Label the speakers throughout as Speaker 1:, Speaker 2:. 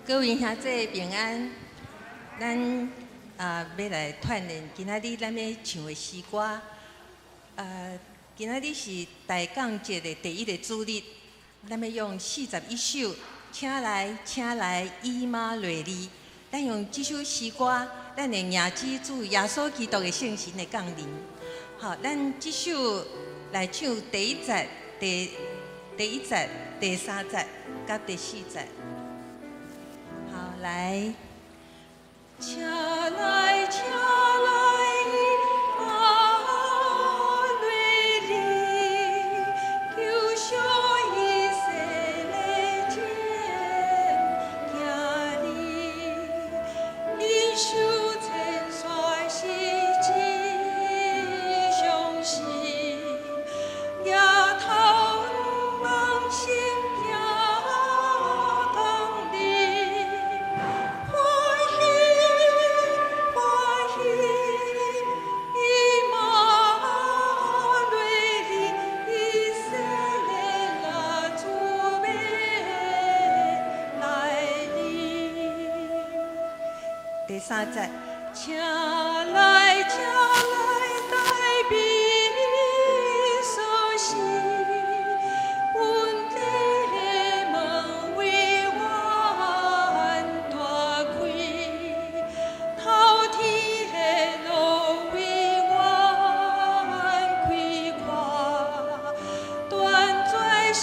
Speaker 1: 各位兄弟平安，咱啊欲來鍛鍊今仔日咱欲唱的詩歌。今仔日是大降節的第一个主日，咱欲用41首，請來，請來，以馬內利。咱用這首詩歌，咱會迎接主耶穌基督的聖神的降臨。好，咱這首來唱第一節、第一節、第三節佮第四節。好，來，請來，請來，以馬內利，救贖以色列真行哩，領受千帥是真相信，額頭望聖聽降臨，歡喜歡喜，以馬內利，以色列啦主欲來臨。第三節，請來，請來，大衛所死，恩典的門為阮大開，頭天的路為阮開闊，斷絕死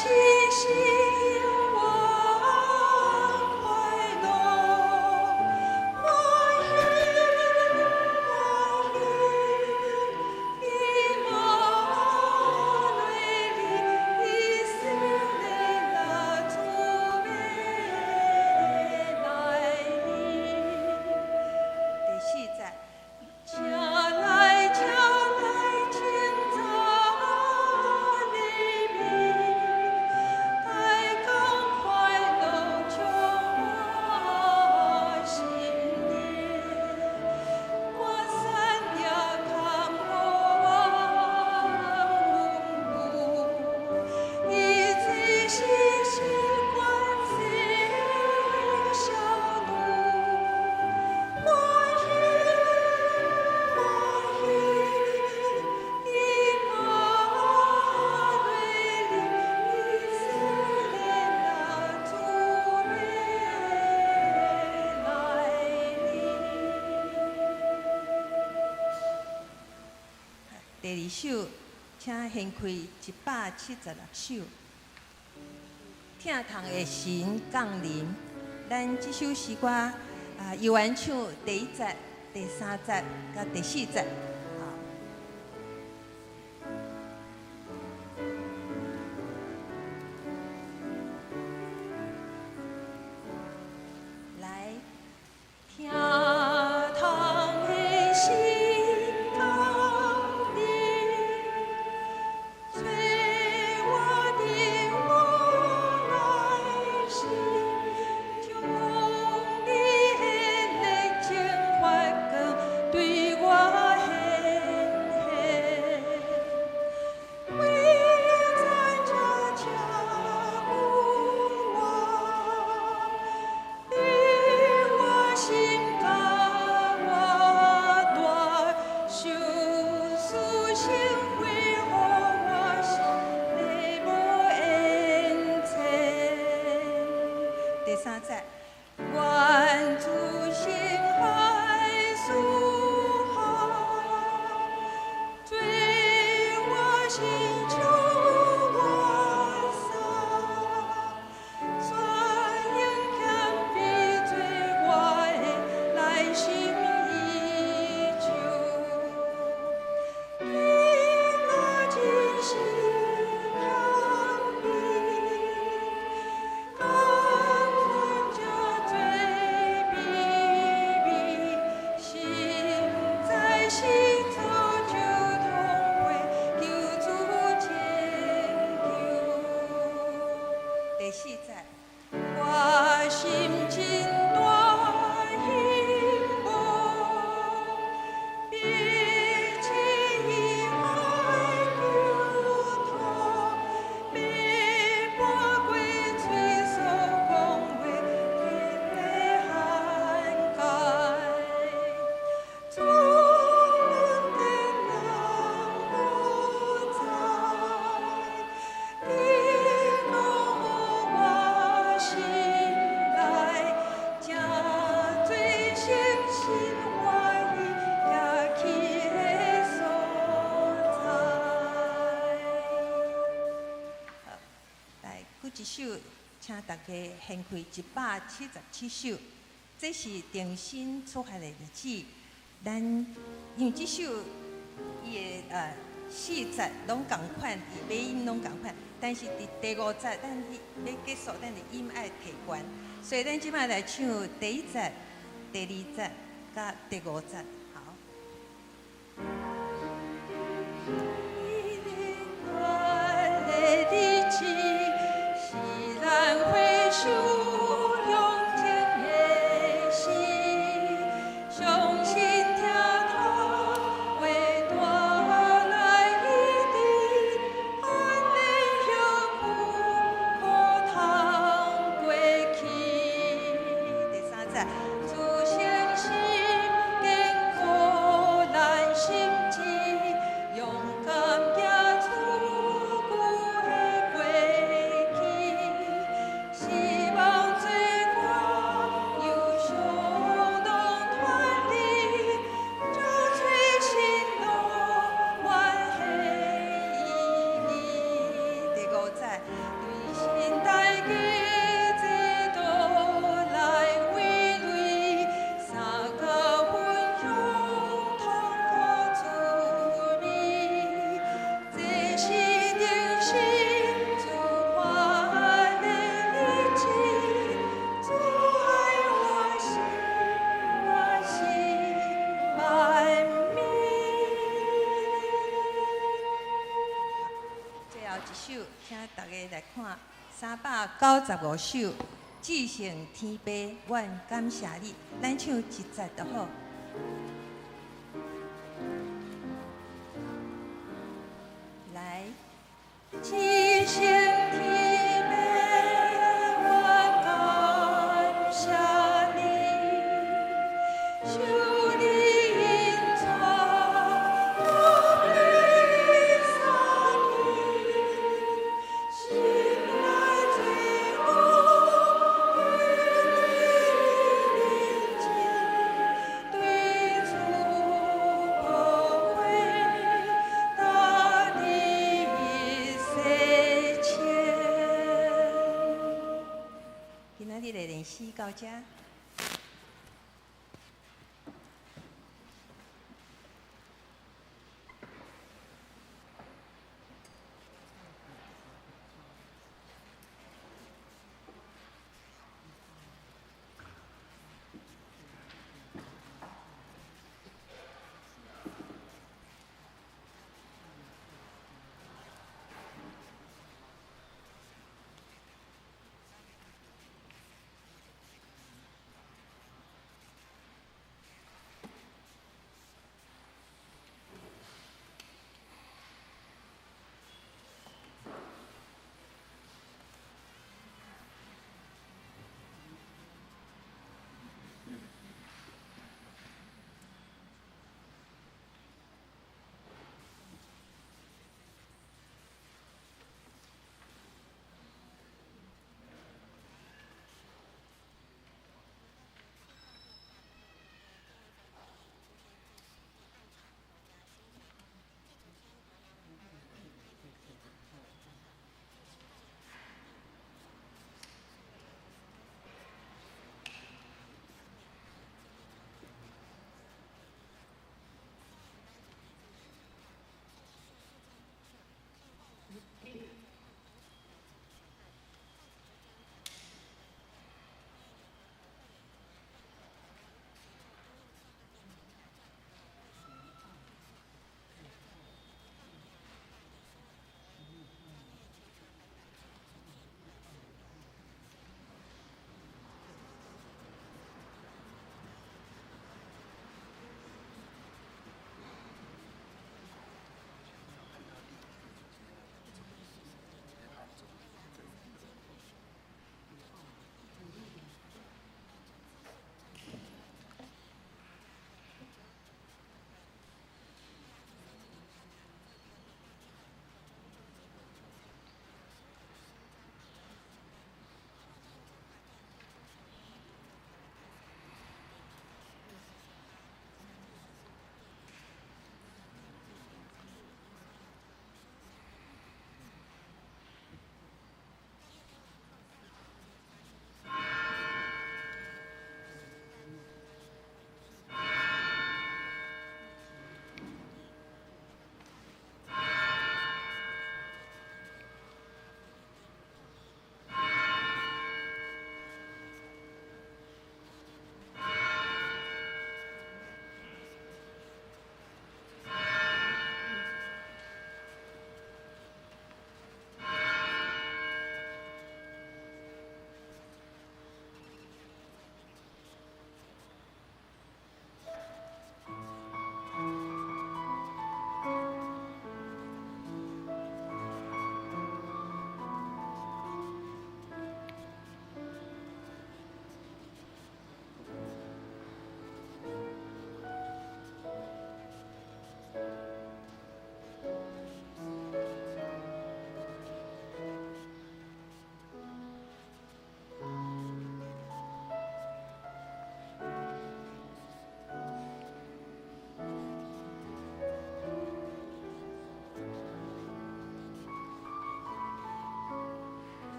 Speaker 1: 死永快樂，歡喜歡喜，以馬內利，以色列啦主欲來臨。第四節，請來，請來，清早黎明，大降快樂充滿心靈，關山也坎予阮穩固，一切死死關世小路，歡喜歡喜，以馬內利，以色列啦主欲來臨。第二首，請掀開176首。疼痛的神降臨，咱這首詩歌啊，由阮唱第一節、第三節佮第四節。好。來，疼痛的神降臨，催我的我來時，將你的熱情發光，對我顯一首，請大家掀開177首，這是重新出發的日子。咱因為這首伊的四節攏仝款，伊尾音攏仝款，但是佇第五節咱欲結束，咱的音愛提懸，所以咱這擺來唱第一節、第二節佮第五節。好。的日子是咱回首向前的時，相信疼痛會帶來醫治，安眠歇睏好通過去。第三節，主誠實堅固咱心志，勇敢行出舊的過去，希望罪過憂傷攏脫離，找揣新路原彼意義。第五節，對神大家這道來為類，相共分享痛苦滋味，這是重新出發的日子，主愛我心，我心萬民。最後一首，請大家來看395首《至聖天父，阮感謝你》，咱唱一節就好。來，至聖天父，阮感謝你，受你引帶，我欲三去，心內罪惡與你認清，對主寶血搭你洗清。今仔日的練習到這。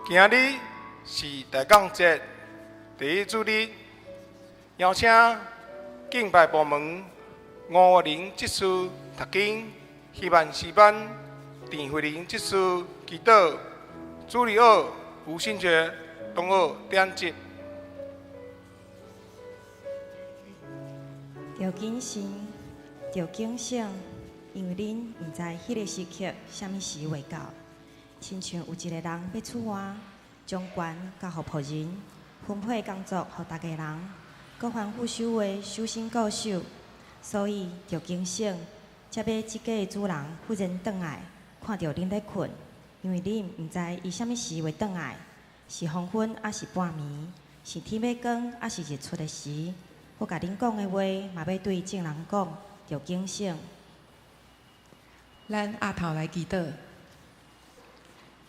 Speaker 2: 今日是大降节第一主日，邀请敬拜部门吴玲执事读经，希望诗班郑慧玲执事祈祷，主日学吴新觉同学点击。
Speaker 3: 著谨慎，著警醒，因为恁毋知彼个时刻啥物时会到。亲像有一个人欲出外，将权交予仆人，分配工作予逐个人，阁吩咐守卫小心顾守。所以著警醒，才欲这家的主人忽然转来，看著恁咧睏，因为恁毋知伊啥物时会转来，是黄昏抑是半暝，是天欲光抑是日出的时。我共恁讲的话，嘛欲对众人讲，著警醒。
Speaker 4: 咱阿头来祈祷，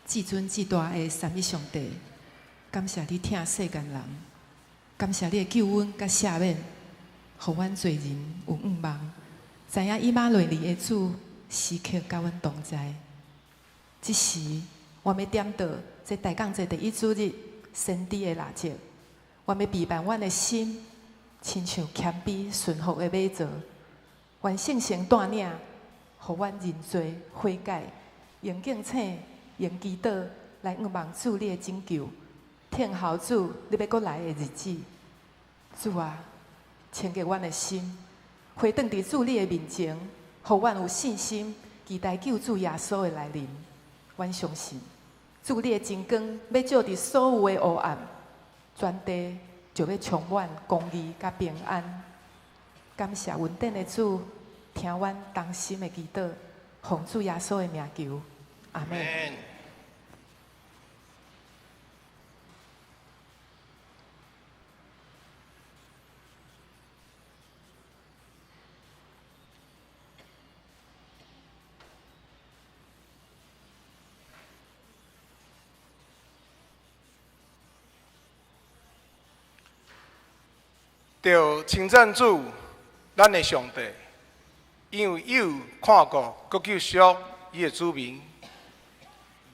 Speaker 4: 至尊至大的三一上帝，感谢你疼世间人，感谢你的救恩佮赦免，予阮罪人有向望，知影以马内利的主时刻佮阮同在。这时，我欲点著这大降节第一主日先知的蜡烛，我欲备办阮的心，亲像谦卑顺服的马槽，愿圣神带领，予阮认罪悔改，用敬请，用祈祷来向望主你的拯救，等候主你欲阁来的日子。主啊，清洁阮的心，回转伫主你的面前，予阮有信心，期待救主耶稣的来临。阮相信，主你的真光欲照伫所有的黑暗，全地就欲充满公义佮平安。感谢云顶的主，听阮同心的祈祷，奉主耶稣的名求，阿们。
Speaker 2: 著称赞主，咱的上帝，因为伊有看顾阁救赎伊的子民。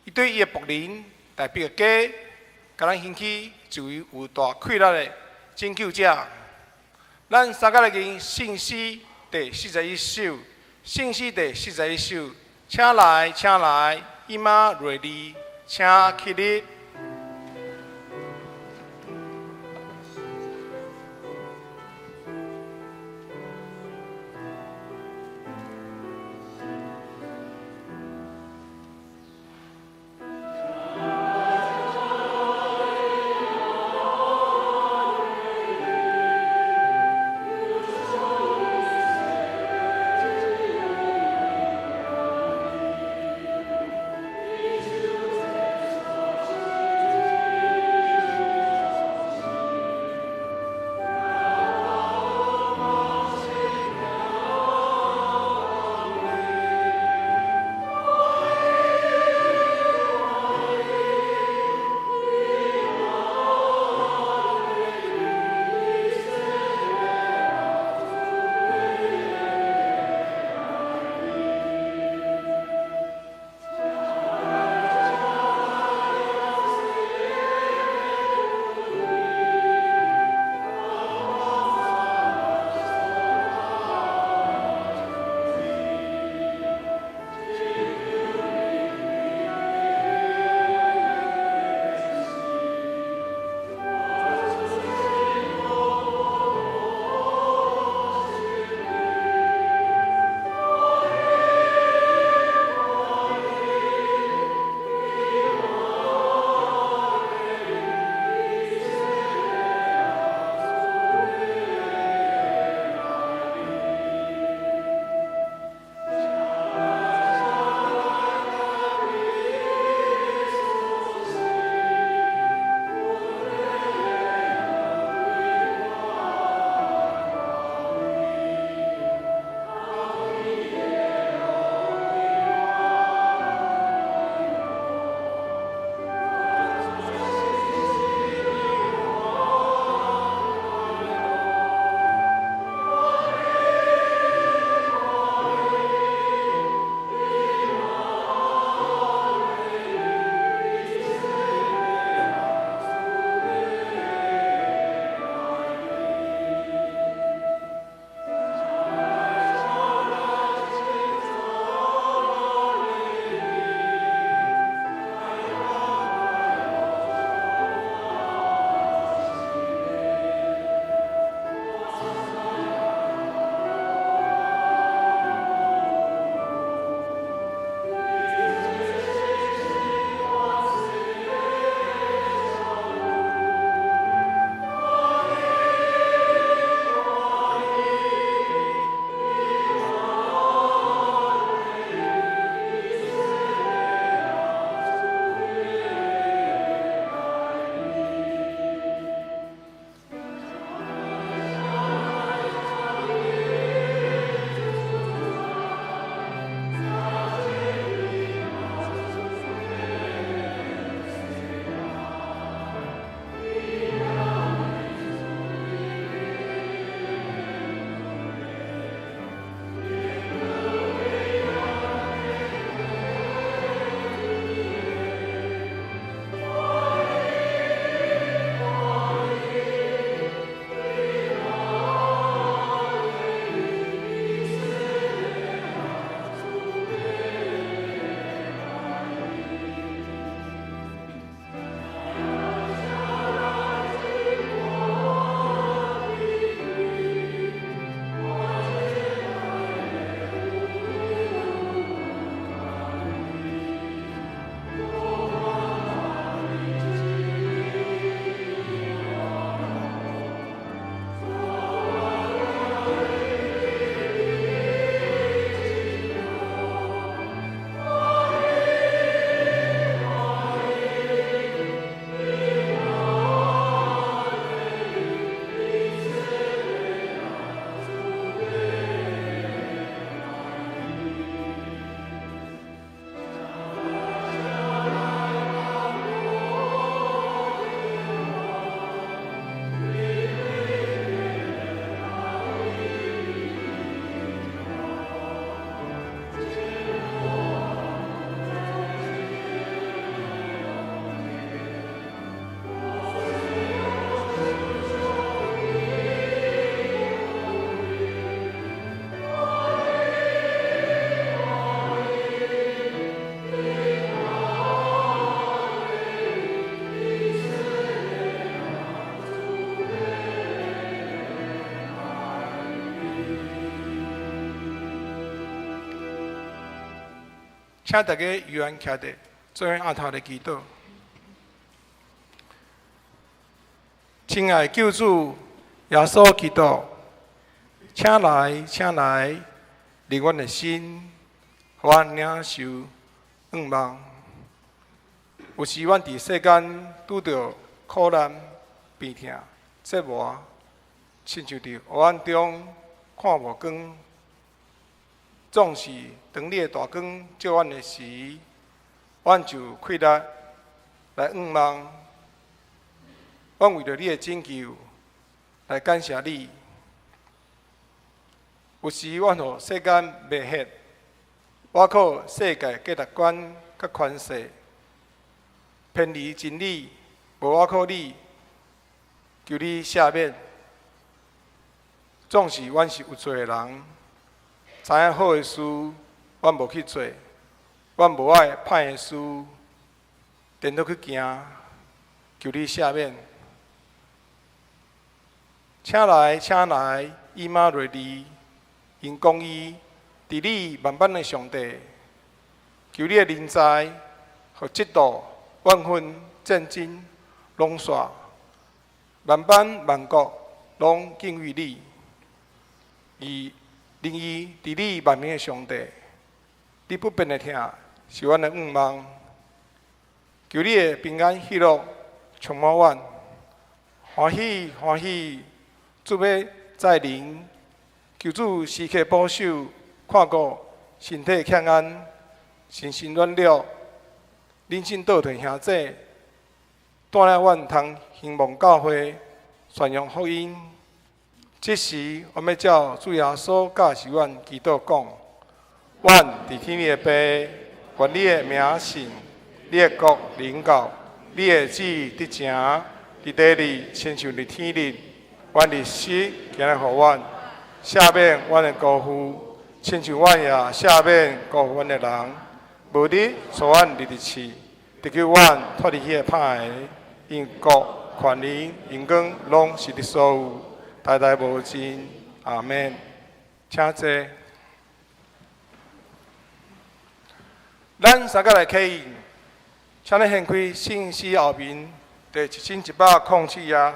Speaker 2: 伊对伊的仆人大卫的家，共咱兴起一位有大气力的拯救者。咱三个来吟圣诗第四十一首，圣诗第四十一首，请来，请来，以马内利，请起立。
Speaker 5: Thank
Speaker 2: 請大家悠閒徛佇，做伙按頭來祈禱。親愛救主耶穌基督，請來，請來，入阮的心，予阮領受向望。有時阮佇世間拄著苦難、病痛、折磨，親像佇黑暗中看無光。總是當你的大光照阮的時，阮就氣力來向望。阮為著你的拯救來感謝你。有時阮予世間迷惑，倚靠世界價值觀佮權勢，偏離真理，無倚靠你，求你赦免。總是阮是有罪的人，知影好的事，阮無去做；阮無愛歹的事，顛倒去行，求你赦免。請來，請來，以馬內利，因公義治理萬邦的上帝，求你的臨在，予嫉妒、怨恨、戰爭攏煞，萬邦萬國攏敬畏你。以仁義治理萬民的上帝，你不變的疼是阮的向望。求你的平安喜樂充滿阮，歡喜歡喜，主欲再臨，求主時刻保守、看顧身體健安、身心軟弱，人生倒退兄弟，帶領阮通興旺教會，宣揚福音。這時，我欲照主耶穌教示阮祈禱講：阮佇天頂的父，願你的名聖，你的國臨到，你的旨意得成，佇地裡親像佇天頂。阮日食今日予阮，赦免阮的辜負，親像阮也赦免辜負阮的人。無得帶阮入去試，得救阮脫離彼个歹的。因國、權能、榮光，攏是你所有，代代無盡。阿們。請坐。咱三個來啟應，請你掀開信息後面第1107頁，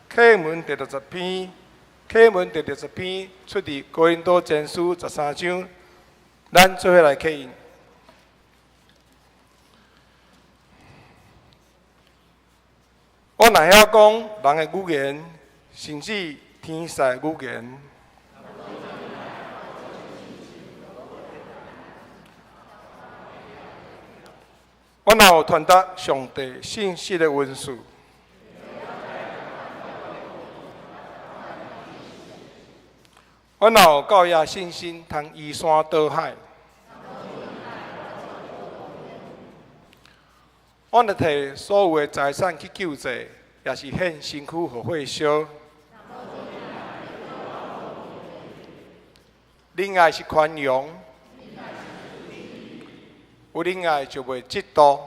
Speaker 2: 啟文第60篇，啟文第60篇出自哥林多前書13章，咱做伙來啟應。我若曉講人的語言，甚至天使的語言，我若有傳達上帝信息的文字，我若有夠額信心，通移山倒海，我若提所有的財產去救濟，也是獻身軀予火燒。仁愛是寬容，有仁愛就袂嫉妒，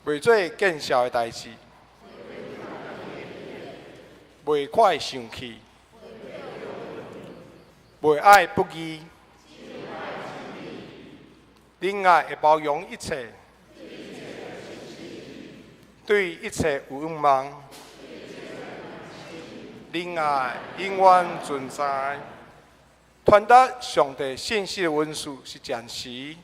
Speaker 2: 袂做見笑的代誌，袂快生氣，袂愛不義。仁愛會包容一切，對一切有向望。仁愛永遠存在。傳達上帝信息的文字是暫時。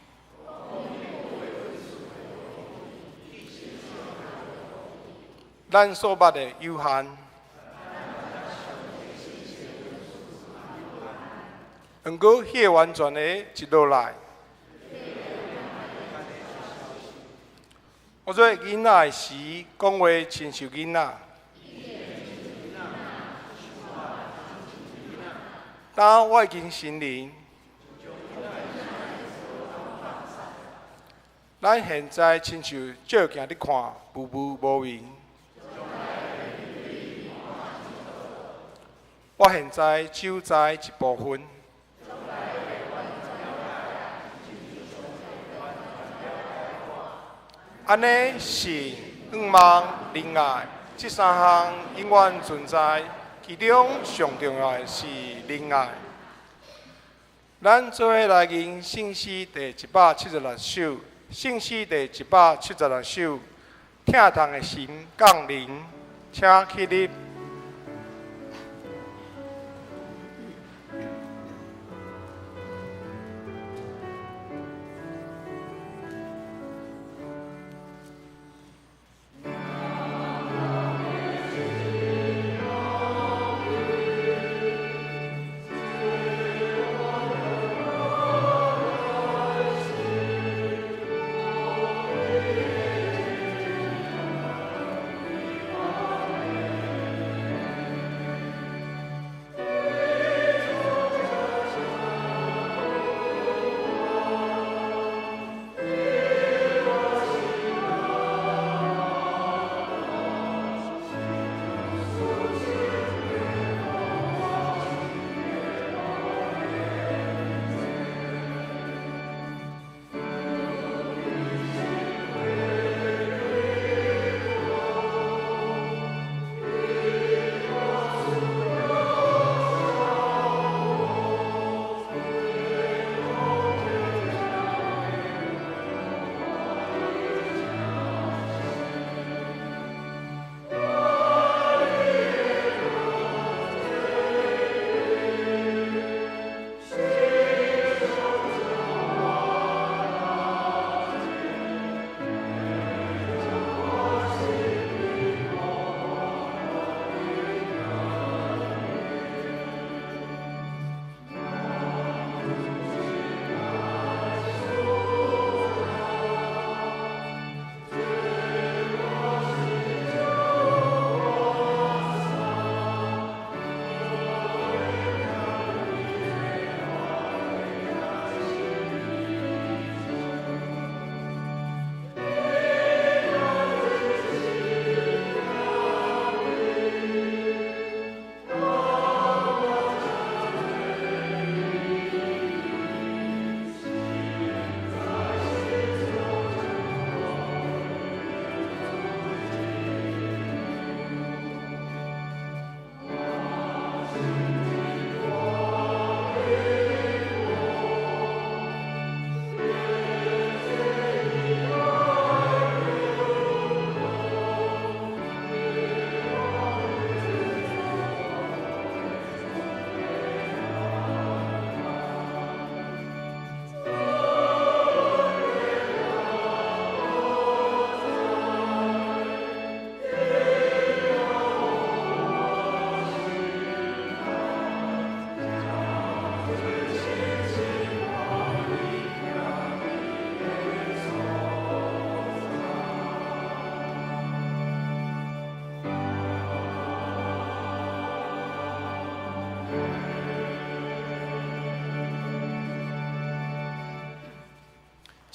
Speaker 2: 咱所捌的有限。毋過，彼个完全的一落來。我做囡仔的時，講話親像囡仔。當我已經成人，咱現在親像照鏡咧看，模糊無明。我現在只知一部分。按呢，信、向望、仁愛，這三項永遠存在。其中上重要的是仁愛。咱做伙來吟聖詩第176首，聖詩第176首，疼痛的神降臨，請起立。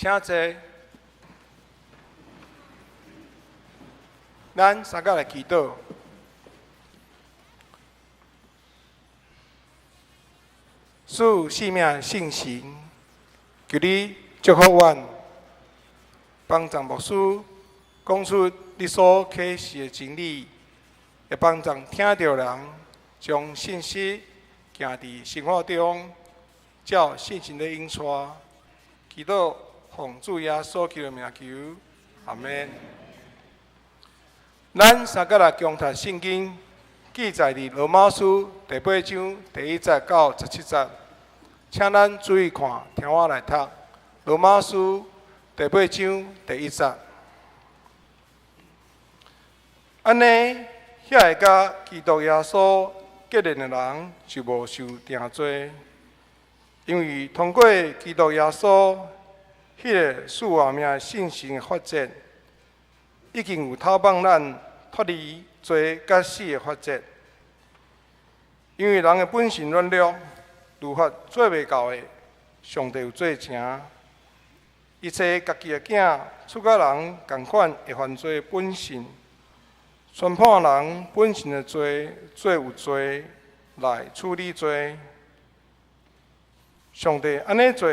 Speaker 2: 請坐。咱三個來祈禱。賜生命聖神，求你祝福阮，幫助牧師講出你所啟示的真理，會幫助聽著人將信息行佇生活中，照信心的引帶。祈禱奉主耶穌基督名求，阿們。咱三個來共讀聖經，記載佇羅馬書第八章第一節到十七節，請咱注意看，聽我來讀。羅馬書第八章第一節，按呢，遐个佮基督耶穌結連的人就無受定罪，因為通過基督耶穌彼个賜活命聖神的法則，已經有透放咱脫離罪佮死的法則。因為人的本性軟弱，律法做袂到的，上帝有做成。伊生家己的囝，出佮人仝款會犯罪的本性，宣判人本性的罪，做有罪來處理罪。上帝按呢做，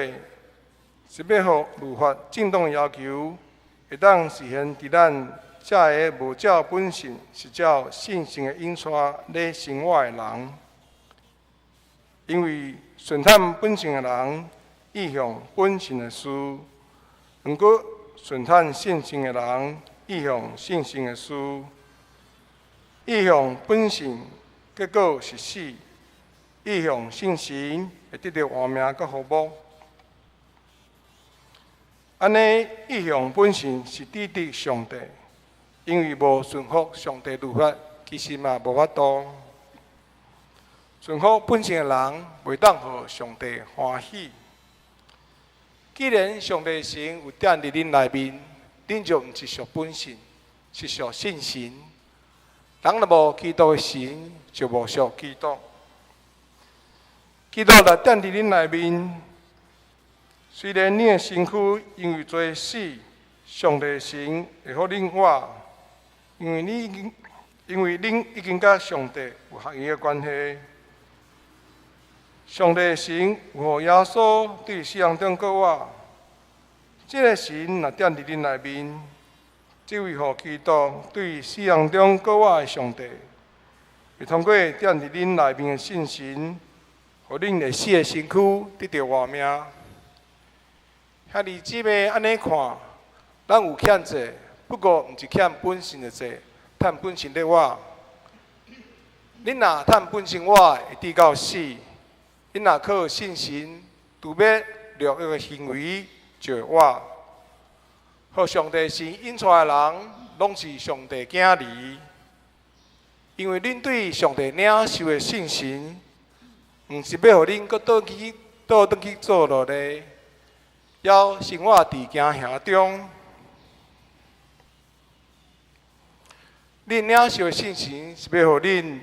Speaker 2: 是欲予律法正當的要求，會當實現佇咱這个無照本性，是照信心的引帶咧生活的人。因為順趁本性的人，意向本性的事；毋過順趁聖神的人，意向聖神的事。意向本性，結果是死；意向聖神，會得著活命佮和睦。按呢，意向本性是抵擋上帝，因為無順服上帝律法，其實嘛無法度。順服本性的人，袂當予上帝歡喜。既然上帝神有踮佇恁內面，恁就毋是屬本性，是屬聖神。人若無基督的神，就無屬基督。基督若踮佇恁內面，雖然恁的身軀因為罪死，上帝神會予恁活，因為恁已經佮上帝有合一的關係。上帝神有予耶穌對死人中閣活，這个神若踮佇恁內面，這位予基督對死人中閣活的上帝，會通過踮佇恁內面的聖神，予恁會死的身軀得著活命。兄弟姊妹，按呢看，咱有欠債，不過毋是欠本身的債，趁本身咧活。恁若趁本身活，會直到死；恁若靠信心，除滅六欲的行為，就會活。予上帝神引出來的人，攏是上帝囝兒。因為恁對上帝領受的信心，毋是欲予恁閣倒去倒轉去做奴隸，猶生活佇驚嚇中。恁領受的信心是欲予恁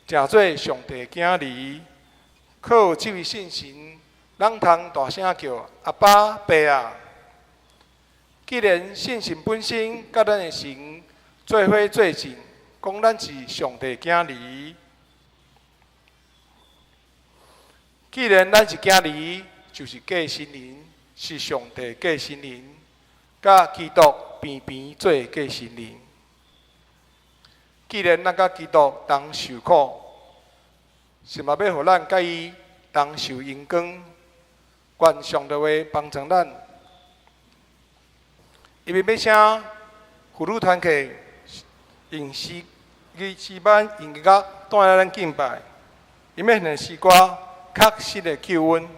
Speaker 2: 成做上帝囝兒，靠這位信心，咱通大聲叫阿爸爸啊！既然信心本身佮咱的神做伙做證，講咱是上帝囝兒。既然咱是囝兒，就是繼承人，是上帝繼承人，佮基督平平做繼承人。既然咱佮基督同受苦，是嘛欲予咱佮伊同受榮光。願上帝話幫助咱。伊欲請婦女團契用詩詩班用音樂帶領咱敬拜，伊欲獻詩歌，確實的救恩。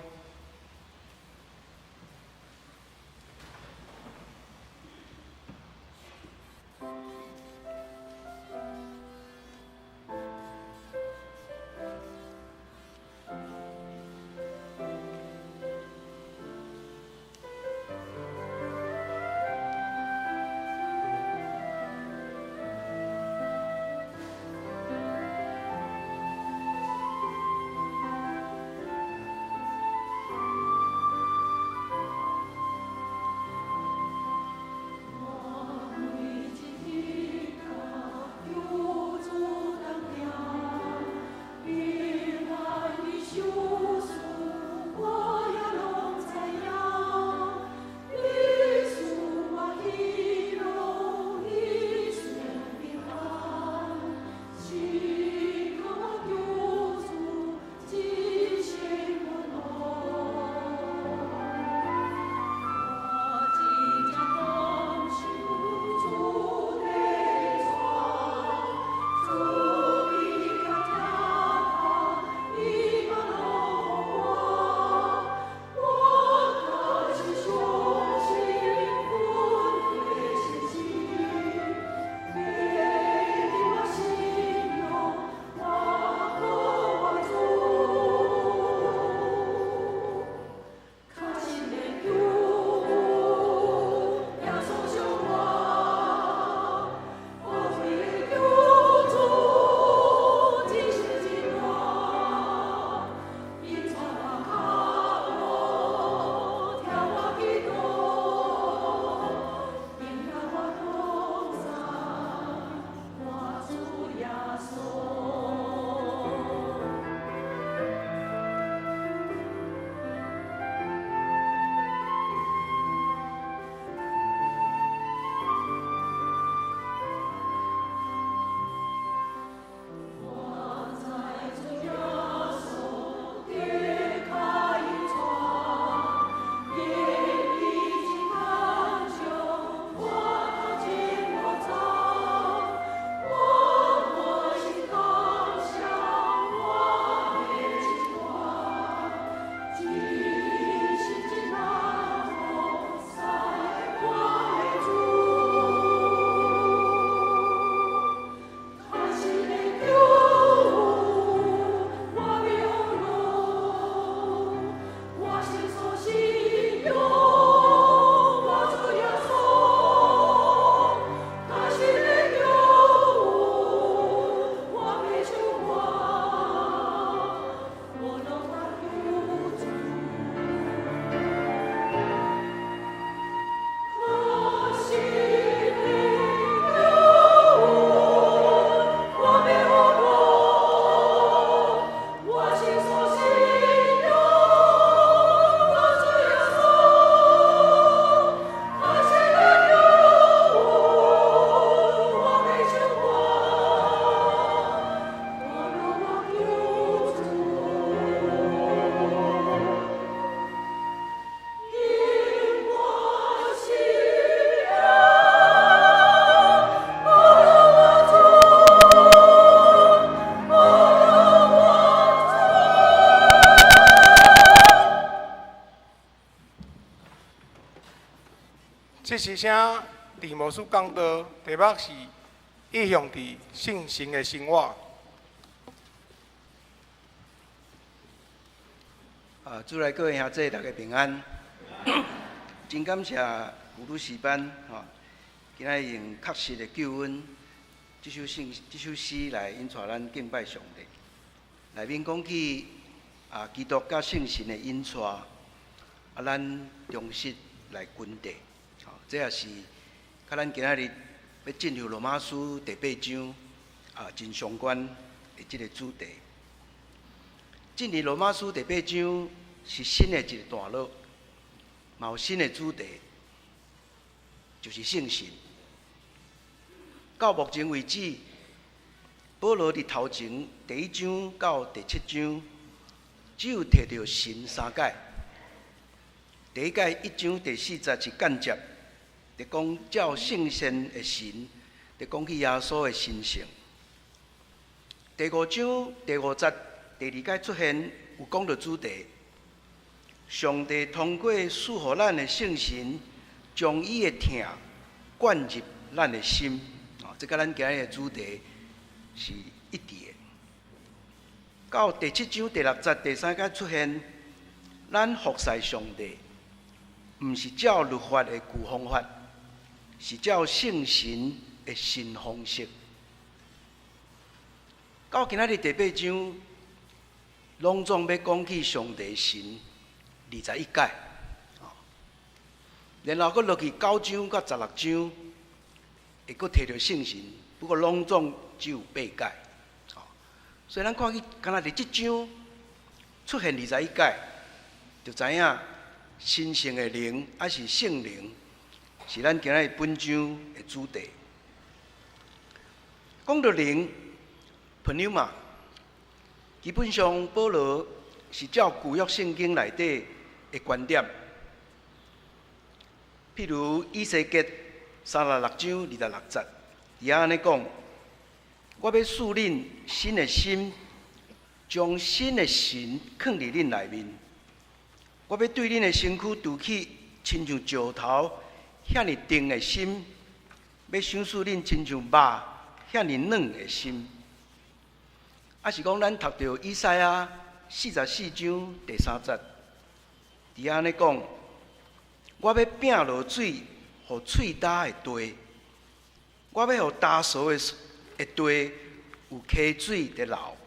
Speaker 2: 這是啥？鄭牧師講道，題目是意向佇聖神的生活。
Speaker 5: 啊，主內各位兄弟，大家平安。真感謝古魯詩班，吼，今仔日用確實的救恩這首聖這首詩來引帶咱敬拜上帝。內面講起啊，基督佮聖神的引帶，啊，咱忠實來跟綴，吼，這也是佮咱今仔日欲進入羅馬書第八章啊，真相關的這个主題。進入羅馬書第八章是新的一个段落，嘛有新的主題，就是聖神。到目前為止，保羅佇頭前第一章到第七章，只有提著神三擺。第一擺一章第四節是間接，佇講照聖善的神，佇講起耶穌的神性。第五章第五節第二擺出現有講著主題，上帝通過賜予咱的聖神，將伊的疼灌入咱的心。哦，這佮咱今日的主題是一致的。到第七章第六節第三擺出現，咱服侍上帝，毋是照律法的舊方法，是照聖神的新方式。到今仔日第八章，攏總欲講起上帝神21擺，然後閣落去九章佮16章，會閣提著聖神，不過攏總只有八擺。所以咱看起，敢若佇這章出現21擺，就知影神聖的靈抑是聖靈，是咱今仔日本章的主題。講著靈，πνεῦμα，基本上保羅是照舊約聖經內底的觀點，譬如以西結36章26節，佇遐按呢講：我欲賜恁新的心，將新的神囥佇恁內面。我欲對恁的身軀除去親像石頭遐爾硬的心，欲賞賜恁親像肉遐爾軟的心。抑是講，咱讀著以賽亞44章第3節，佇遐按呢講：我欲摒落水，予喙焦的地；我欲予焦燥的地有溪水佇流。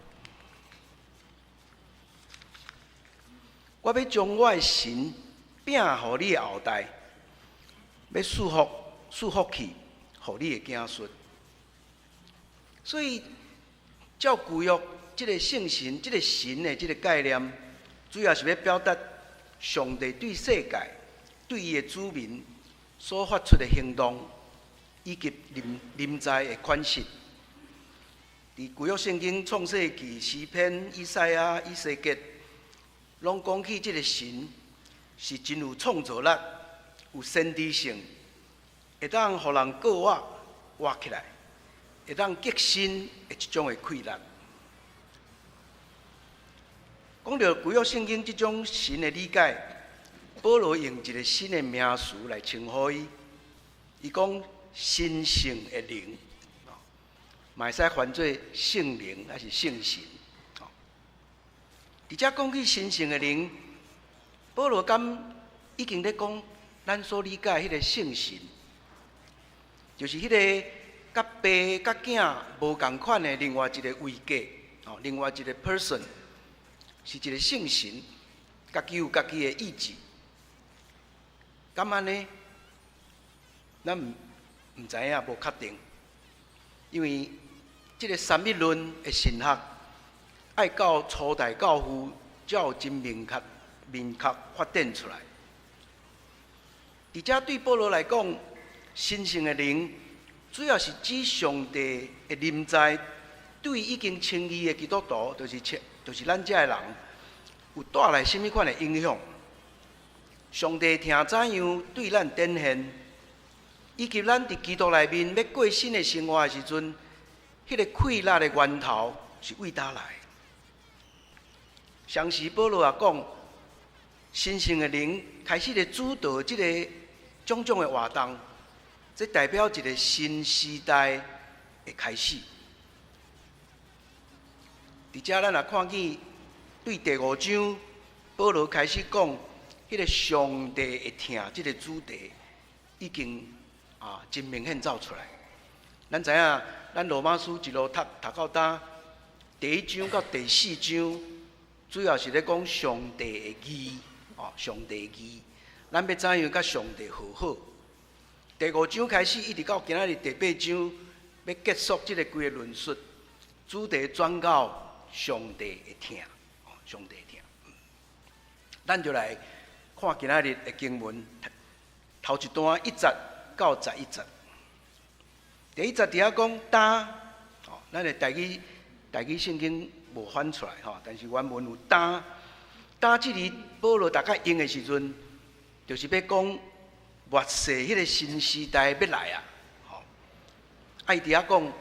Speaker 5: 我欲將我的神摒予你的後代，欲賜福賜福氣予你的子孫。所以，照舊約這个聖神、這个神的這个概念，主要是欲表達上帝對世界、對伊的子民所發出的行動，以及臨臨在的款式。佇舊約聖經創世記、詩篇、以賽亞、以西結，攏講起這个神是真有創造力、有先知性，會當予人過活活起來，會當革新的一種的氣力。講著舊約聖經這種神的理解，保羅用一个新的名詞來稱呼伊，伊講神聖的靈，嘛會使翻做聖靈抑是聖神。佇遮講起神聖的靈，保羅敢已經咧講咱所理解彼个聖神，就是彼个佮爸佮囝無仝款的另外一个位格，哦，另外一个 person，是一个聖神，家己有家己的意志。敢按呢？咱毋毋知影，無確定，因為這个三一論的神學，愛到初代教父才有真明確、明確發展出來。佇遮對保羅來講，神聖的靈主要是指上帝的臨在，對已經稱義的基督徒，就是就是咱遮的人，有帶來啥物款的影響？上帝疼怎樣對咱展現，以及咱佇基督內面欲過新的生活的時陣，彼个氣力的源頭是為佗來？相時保羅也講，神聖的靈開始咧主導這个種種的活動，這代表一個新時代的開始。佇遮咱也看見，對第五章，保羅開始講彼個上帝的疼這個主題，已經真明顯走出來。咱知影，咱羅馬書一路讀讀到今，第一章到第四章，主要是咧講上帝的義，哦，上帝的義，咱欲怎樣佮上帝和好。第五章開始，一直到今仔日第八章，欲結束這個規个論述，主題轉到上帝的疼，哦，上帝的疼。咱就來看今仔日的經文，頭一段一節到11節。第一節佇遐講今，哦，咱的台語聖經無翻出來吼，但是原文有今。今這字保羅逐擺用的時陣，就是欲講末世彼個新時代欲來啊，吼。啊，伊佇遐講，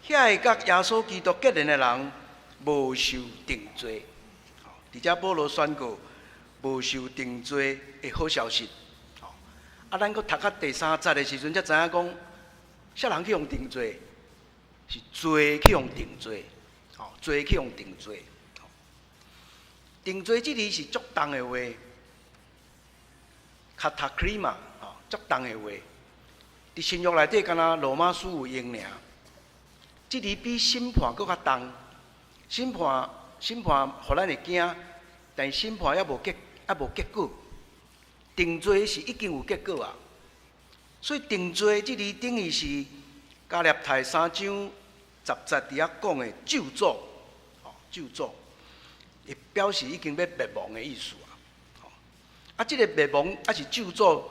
Speaker 5: 今遐个佮耶穌基督結連的人，無受定罪。吼，佇遮保羅宣告無受定罪的好消息。吼，啊，咱閣讀到第三節的時陣，才知影講，啥人去予定罪？是罪去予定罪，吼，罪去予定罪。定罪這字是足重的話，katakrima，吼，足重的話。佇新約內底，敢若羅馬書有用爾。這字比審判閣較重，審判審判予咱會驚，但審判猶無結果。定罪是已經有結果啊。所以定罪這字等於是加拉太三章十節佇遐講的咒詛，吼，咒詛，會表示已經欲滅亡的意思啊。啊，這個滅亡抑是咒詛，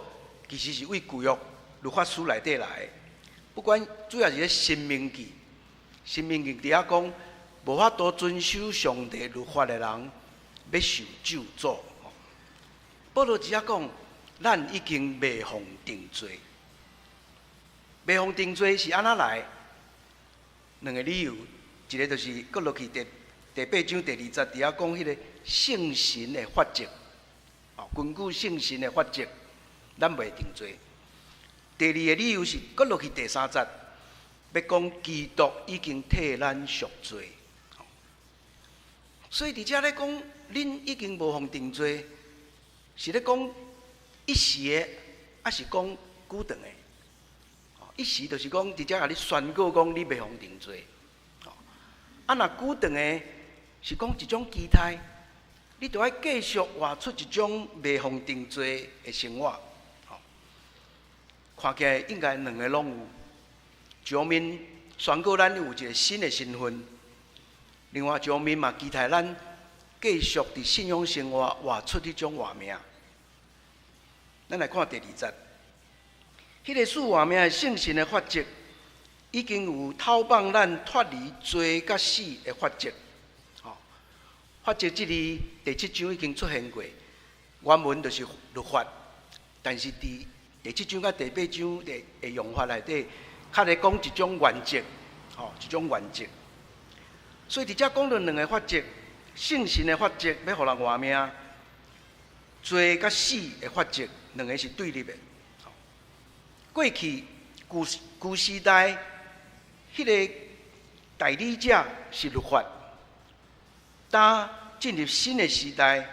Speaker 5: 其實是對舊約律法書內底來的。不管主要是咧申命記，申命記佇遐講，無法度遵守上帝律法的人，欲受咒詛。保羅佇遮講，咱已經袂予定罪。袂予定罪是按怎來？兩個理由，一個就是閣落去第八章第二節佇遐講彼個聖神的法則，哦，根據聖神的法則，咱袂定罪。第二個理由是閣落去第三節，欲講基督已經替咱贖罪。所以佇遮咧講，恁已經無予定罪，是咧講一時的，抑是講久長的？一時就是講，佇遮共你宣告講你袂予定罪。啊，若久長的，是講一種期待，你著愛繼續活出一種袂予定罪的生活。看起來應該兩个攏有。一方面宣告咱有一個新的身份，另外一方面嘛期待咱繼續佇信仰生活活出彼種活命。咱來看第二節。彼個賜活命的聖神的法則，已經有透放咱脫離罪佮死的法則。吼，法則這字第七章已經出現過，原文就是律法，但是佇第七章佮第八章的用法內底，較咧講一種原則，吼，一種原則。所以佇遮講到兩个法則，聖神的法則欲予人活命，罪佮死的法則，兩个是對立的。過去舊舊時代，彼个代理者是律法，當進入新的時代，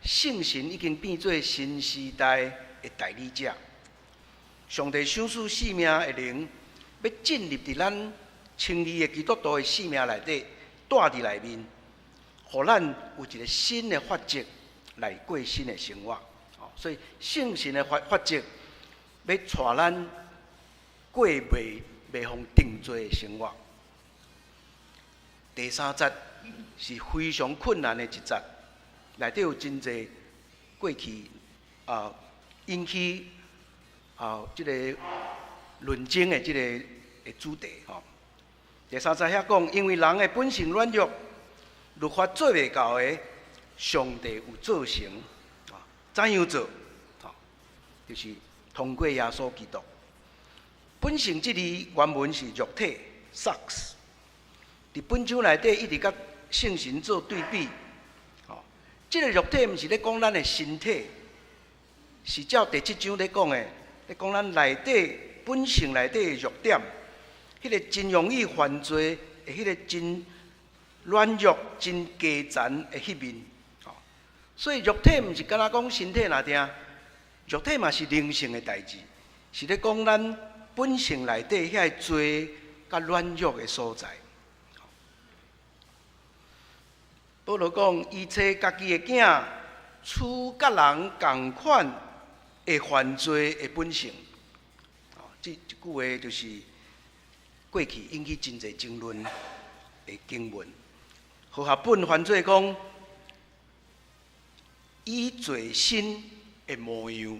Speaker 5: 聖神已經變做新時代的代理者。上帝賞賜生命的靈，欲進入佇咱稱義的基督徒的生命內底，蹛佇內面，予咱有一个新的法則來過新的生活。所以聖神的法則，欲帶咱過袂予定罪的生活。第三節是非常困難的一節，內底有真濟過去引起這个論爭的這个的主題吼。第三節遐講，因為人的本性軟弱，律法做袂到的，上帝有做成，啊，怎樣做？就是通過耶穌基督。本性這字原文是肉體，sarx。佇本章內底一直佮聖神做對比，吼，這个肉體毋是咧講咱的身體，是照第七章咧講的，咧講咱內底本性內底的弱點，彼個真容易犯罪的彼個真軟弱、真低殘的彼面。所以肉體毋是干焦講身體爾定，肉體嘛是靈性的代誌，是咧講咱本性內底遐个罪佮軟弱的所在。保羅講，伊揣家己的囝，取佮人仝款會犯罪的本性。這這句話就是過去引起真濟爭論的經文。和合本翻做講，以罪身的模樣，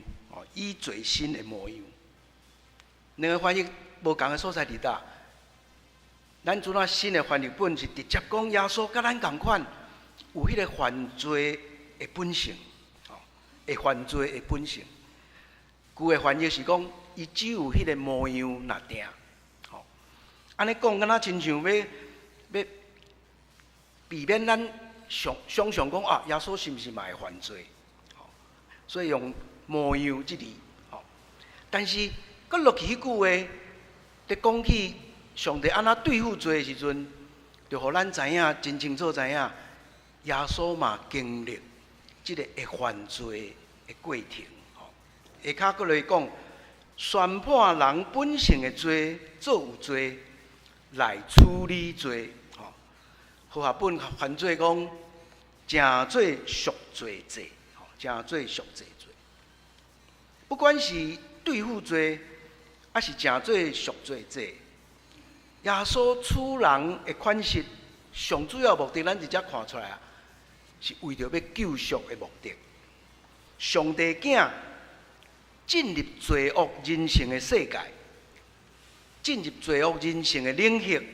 Speaker 5: 以罪身的模樣。兩個翻譯無仝的所在佇佗？咱陣仔新的翻譯本是直接講耶穌佮咱仝款，有彼個犯罪的本性，會犯罪的本性。舊的翻譯是講，伊只有彼個模樣爾定，按呢講，敢若親像欲欲避免咱想想像講啊，耶穌是毋是嘛會犯罪？所以用模樣這字，但是閣落去彼句話，咧講起上帝按怎對付罪的時陣，就予咱知影真清楚知影，耶穌嘛經歷這个會犯罪的過程。下跤閣來講，宣判人本性的罪做有罪，來處理罪。和合本翻做講，成做贖罪祭，成做贖罪祭。不管是對付罪，抑是成做贖罪祭，耶穌取人的款式，上主要目的，咱佇遮看出來啊，是為著欲救贖的目的。上帝囝進入罪惡人性的世界，進入罪惡人性的領域，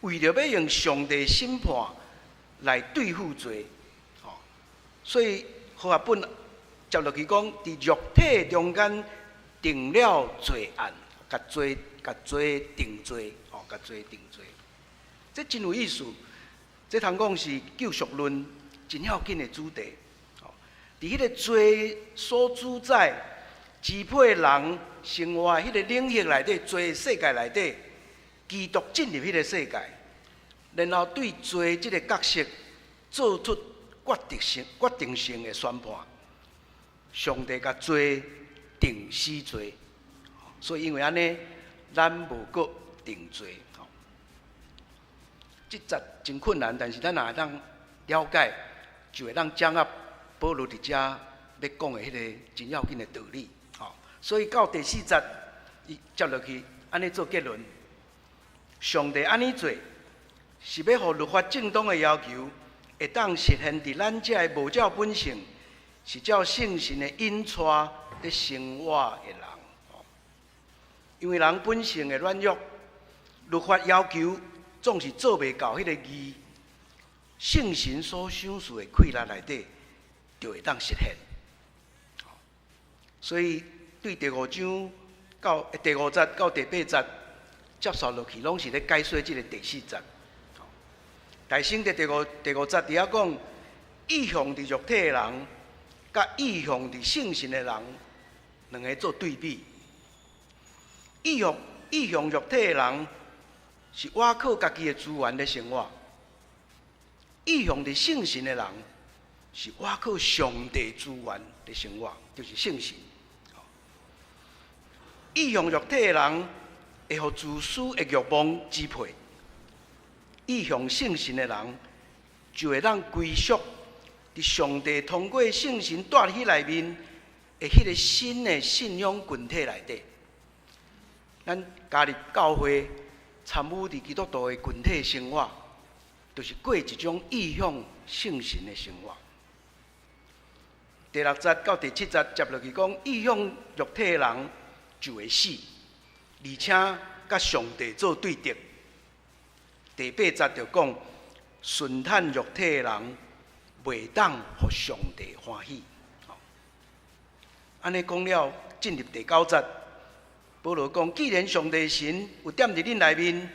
Speaker 5: 為著欲用上帝審判來對付罪，所以和合本接落去講，佇肉體中間定了罪案，共罪共罪定罪，共罪定罪，這真有意思。這通講是救贖論真要緊的主題。佇彼個罪所主宰、支配人生活的彼個領域內底，罪世界內底，基督進入彼個世界，然後對罪這个角色做出決定性的宣判。上帝共罪定死罪，所以因為按呢，咱無閣定罪。這節真困難，但是咱若會當了解，就會當掌握保羅佇遮欲講的彼个真要緊的道理。所以到第四節，伊接落去按呢做結論。上帝按呢做，是欲予律法正當的要求，會當實現佇咱這个無照本性，是照聖神的引帶咧生活的人。因為人本性的軟弱，律法要求總是做袂到彼个義，聖神所賞賜的氣力內底，就會當實現。所以對第五章到第五節到第八節接續落去，攏是咧解說這个第四節。大先佇第五節佇遐講，意向佇肉體的人，佮意向佇聖神的人，兩个做對比。意向意向肉體的人，是倚靠家己的資源咧生活；意向佇聖神的人，是倚靠上帝資源咧生活，就是聖神。意向肉體的人，會予自私的欲望支配；意向聖神的人，就會當歸屬佇上帝通過聖神帶入去內面的彼个新的信仰群體內底。咱加入教會，參與佇基督徒的群體生活，就是過一種意向聖神的生活。第六節到第七節接落去講，意向肉體的人就會死，而且佮上帝做對敵。第八節就講，順趁肉體的人，袂當予上帝歡喜。按呢講了，進入第九節，保羅講：既然上帝神有踮佇恁內面，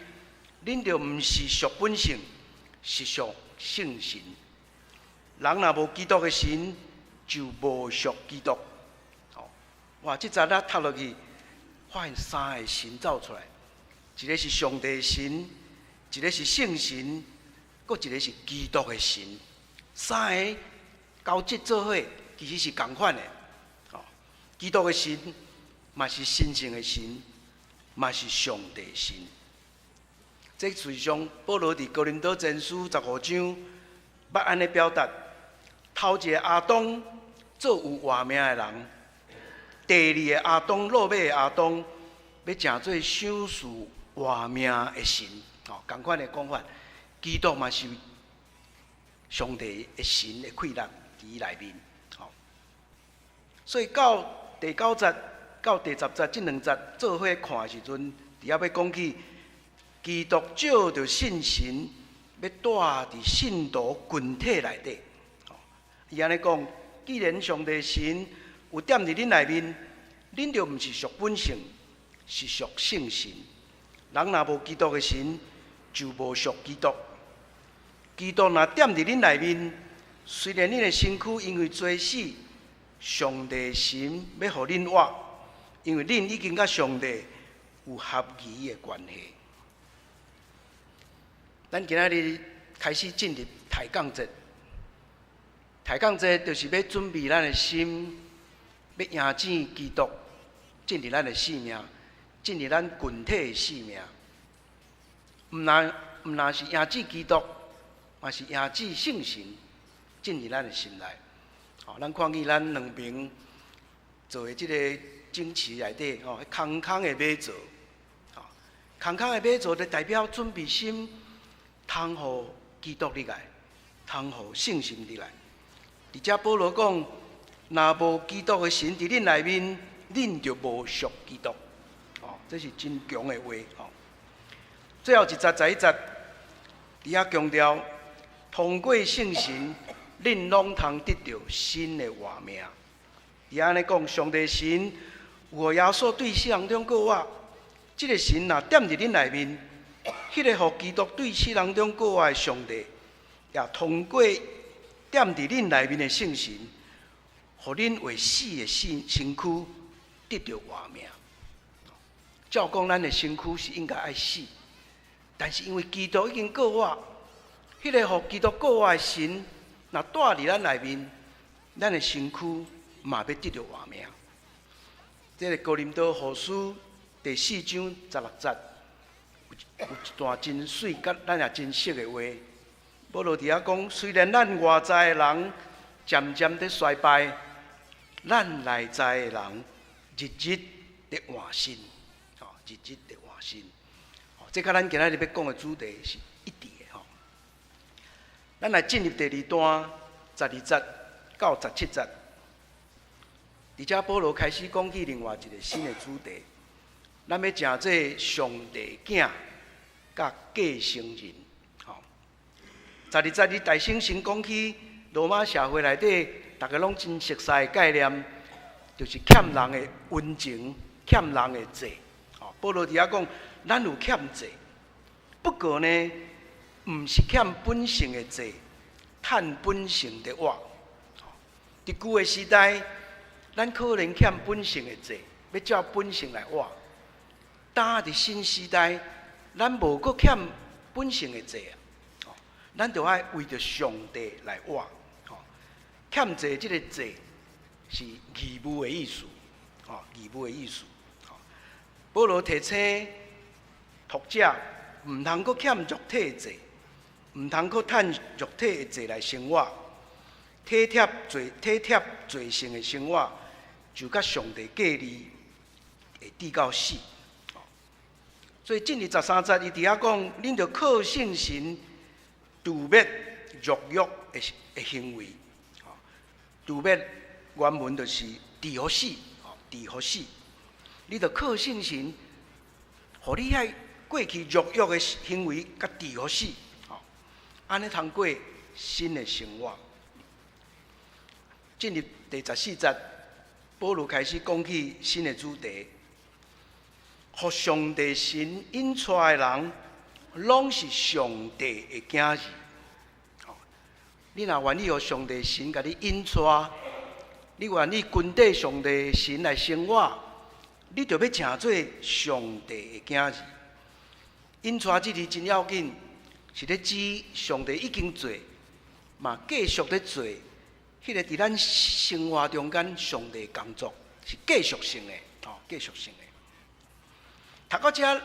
Speaker 5: 恁就毋是屬本性，是屬聖神。人若無基督的神，就無屬基督。哇！這節咱讀落去，發現三个神走出來，一个是上帝神，一个是聖神，閣一个是基督的神。三个交織做伙，其實是仝款的。哦，基督的神嘛是神聖的神，嘛是上帝神。這事實上，保羅佇哥林多前書15章，捌按呢表達：頭一个亞當做有活命的人，第二个亞當落尾的亞當，欲成做賞賜活命的神。哦，仝款的講法，基督嘛是上帝的神的氣力佇伊內面。哦，所以到第九節到第十節這兩節做伙看的時陣，佇遐欲講起基督藉著聖神，欲帶佇信徒群體內底。伊按呢講，既然上帝神有踮佇恁內面，恁就毋是屬本性，是屬聖神。人若無基督的神，就無屬基督。基督若踮佇恁內面，雖然恁的身軀因為罪死，上帝神欲予恁活，因為恁已經佮上帝有合宜的關係。咱今仔日開始進入抬槓節，抬槓節就是欲準備咱的心，欲迎接基督進入咱的生命，進入咱群體的生命。毋但是迎接基督，嘛是迎接聖神進入咱的心內。哦，咱看見咱兩爿做的這个整齊內底，吼，空空的馬槽，吼，空空的馬槽就代表準備心，通予基督入來，通予聖神入來。佇遮保羅講，若無基督的神佇恁內面，恁就無屬基督。哦，這是真強的話。吼，最後一節11節，佇遐強調，通過聖神，恁攏通得著新的活命。伊按呢講，上帝神有予耶穌對死人中復活，這个神若踮佇恁內面，彼个予基督對死人中復活的上帝，也通過踮佇恁內面的聖神，予恁會死的身軀得著活命。照講，咱的身軀是應該愛死，但是因為基督已經復活，彼个予基督復活的神，若住佇咱內面，咱的身軀嘛欲得著活命。這个哥林多後書第四章十六節，有一段真媠，佮咱也真熟的話。保羅佇遐講，雖然咱外在的人漸漸佇衰敗，咱內在的人日日佇換新，吼，日日佇換新。吼，這佮咱今仔日欲講的主題是一致的吼。咱來進入第二段12節到17節，佇遮保羅開始講起另外一个新的主題，咱欲成做上帝囝佮繼承人。吼，十二節伊大先先講起羅馬社會內底，逐家攏真熟悉的概念，就是欠人的恩情、欠人的債。吼，保羅佇遐講，咱有欠債，不過呢，毋是欠本性的債，趁本性佇活。佇舊的時代，咱可能欠本性的債，欲照本性來活。但佇新時代，咱無閣欠本性的債啊，咱著愛為著上帝來活。欠債這个債是義務的意思，吼，義務的意思。保羅提醒讀者，毋通閣欠肉體的債，毋通閣趁肉體的債來生活，體貼罪體貼罪性的生活，就佮上帝隔離，會致到死。所以進入13節，伊佇遐講，恁著靠聖神除滅肉欲的行為。除滅原文就是治予死，治予死。你著靠聖神，予你遐過去肉欲的行為，共治予死，按呢通過新的生活。進入第十四節，保羅開始講起新的主題。予上帝神引帶的人，攏是上帝的囝兒。你若願意予上帝神共你引帶，你願意跟綴上帝的神來生活，你就欲成做上帝的囝兒。引帶這字真要緊，是咧指上帝已經做，嘛繼續咧做，彼個佇咱生活中間上帝的工作是繼續性的，吼，繼續性的。讀到遮，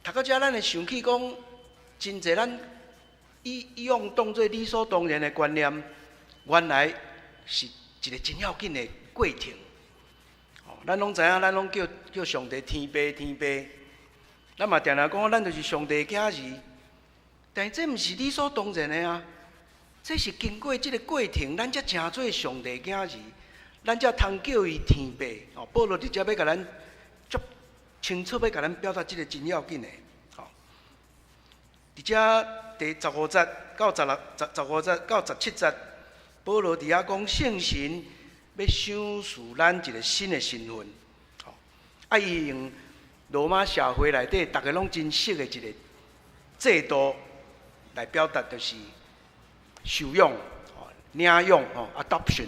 Speaker 5: 讀到遮，咱會想起講，真濟咱以往當做理所當然的觀念，原來是一個真要緊的過程。哦，咱攏知影，咱攏叫上帝天父天父，咱嘛定定講，咱就是上帝的囝兒。但是這毋是理所當然的啊！這是經過這个過程，咱才成做上帝囝兒，咱才通叫伊天父。哦，保羅佇遮欲共咱足清楚，欲共咱表達這个真要緊的。吼，佇遮第15節到16十五節到17節，保羅佇遐講聖神欲賞賜咱一个新的身份。吼，啊，伊用羅馬社會內底逐家攏真熟的一個制度來表達，就是收養、吼，領養、吼，adoption，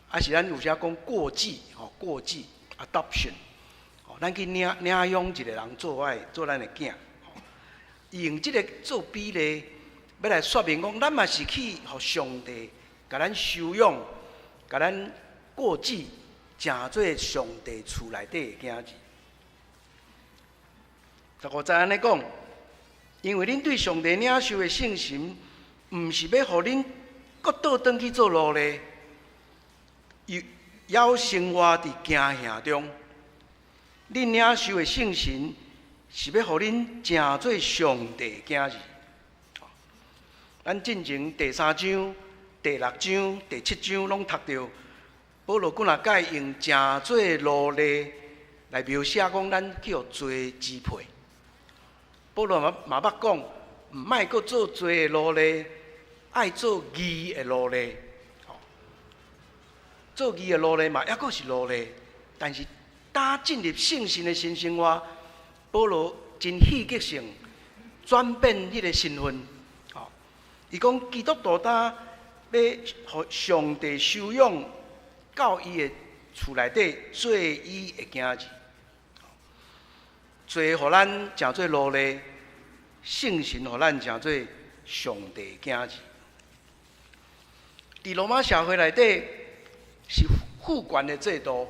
Speaker 5: 啊是咱有時講過繼、吼，過繼 adoption，吼，咱去領養一個人做咱的囝，吼，伊用這个做比例，欲來說明講，咱嘛是去予上帝共咱收養，共咱過繼，成做上帝厝內底的囝兒。15節按呢講，因為恁對上帝領受的聖神，毋是欲予恁閣倒轉去做奴隸，猶生活佇驚嚇中。恁領受的聖神是欲予恁成做上帝囝兒。咱進前第三章、第六章、第七章攏讀著，保羅幾若擺用成做奴隸來描寫講咱去予罪支配。保羅嘛嘛捌講，毋愛閣做罪的奴隸，愛做義的奴隸。做義的奴隸嘛，猶閣是奴隸，但是當進入聖神的新生活，保羅真戲劇性轉變彼个身份。吼，伊講基督徒當欲予上帝收養到伊的厝內底做伊的囝兒。罪予咱成做奴隸，聖神予咱成做上帝囝兒。佇羅馬社會內底是父權的制度，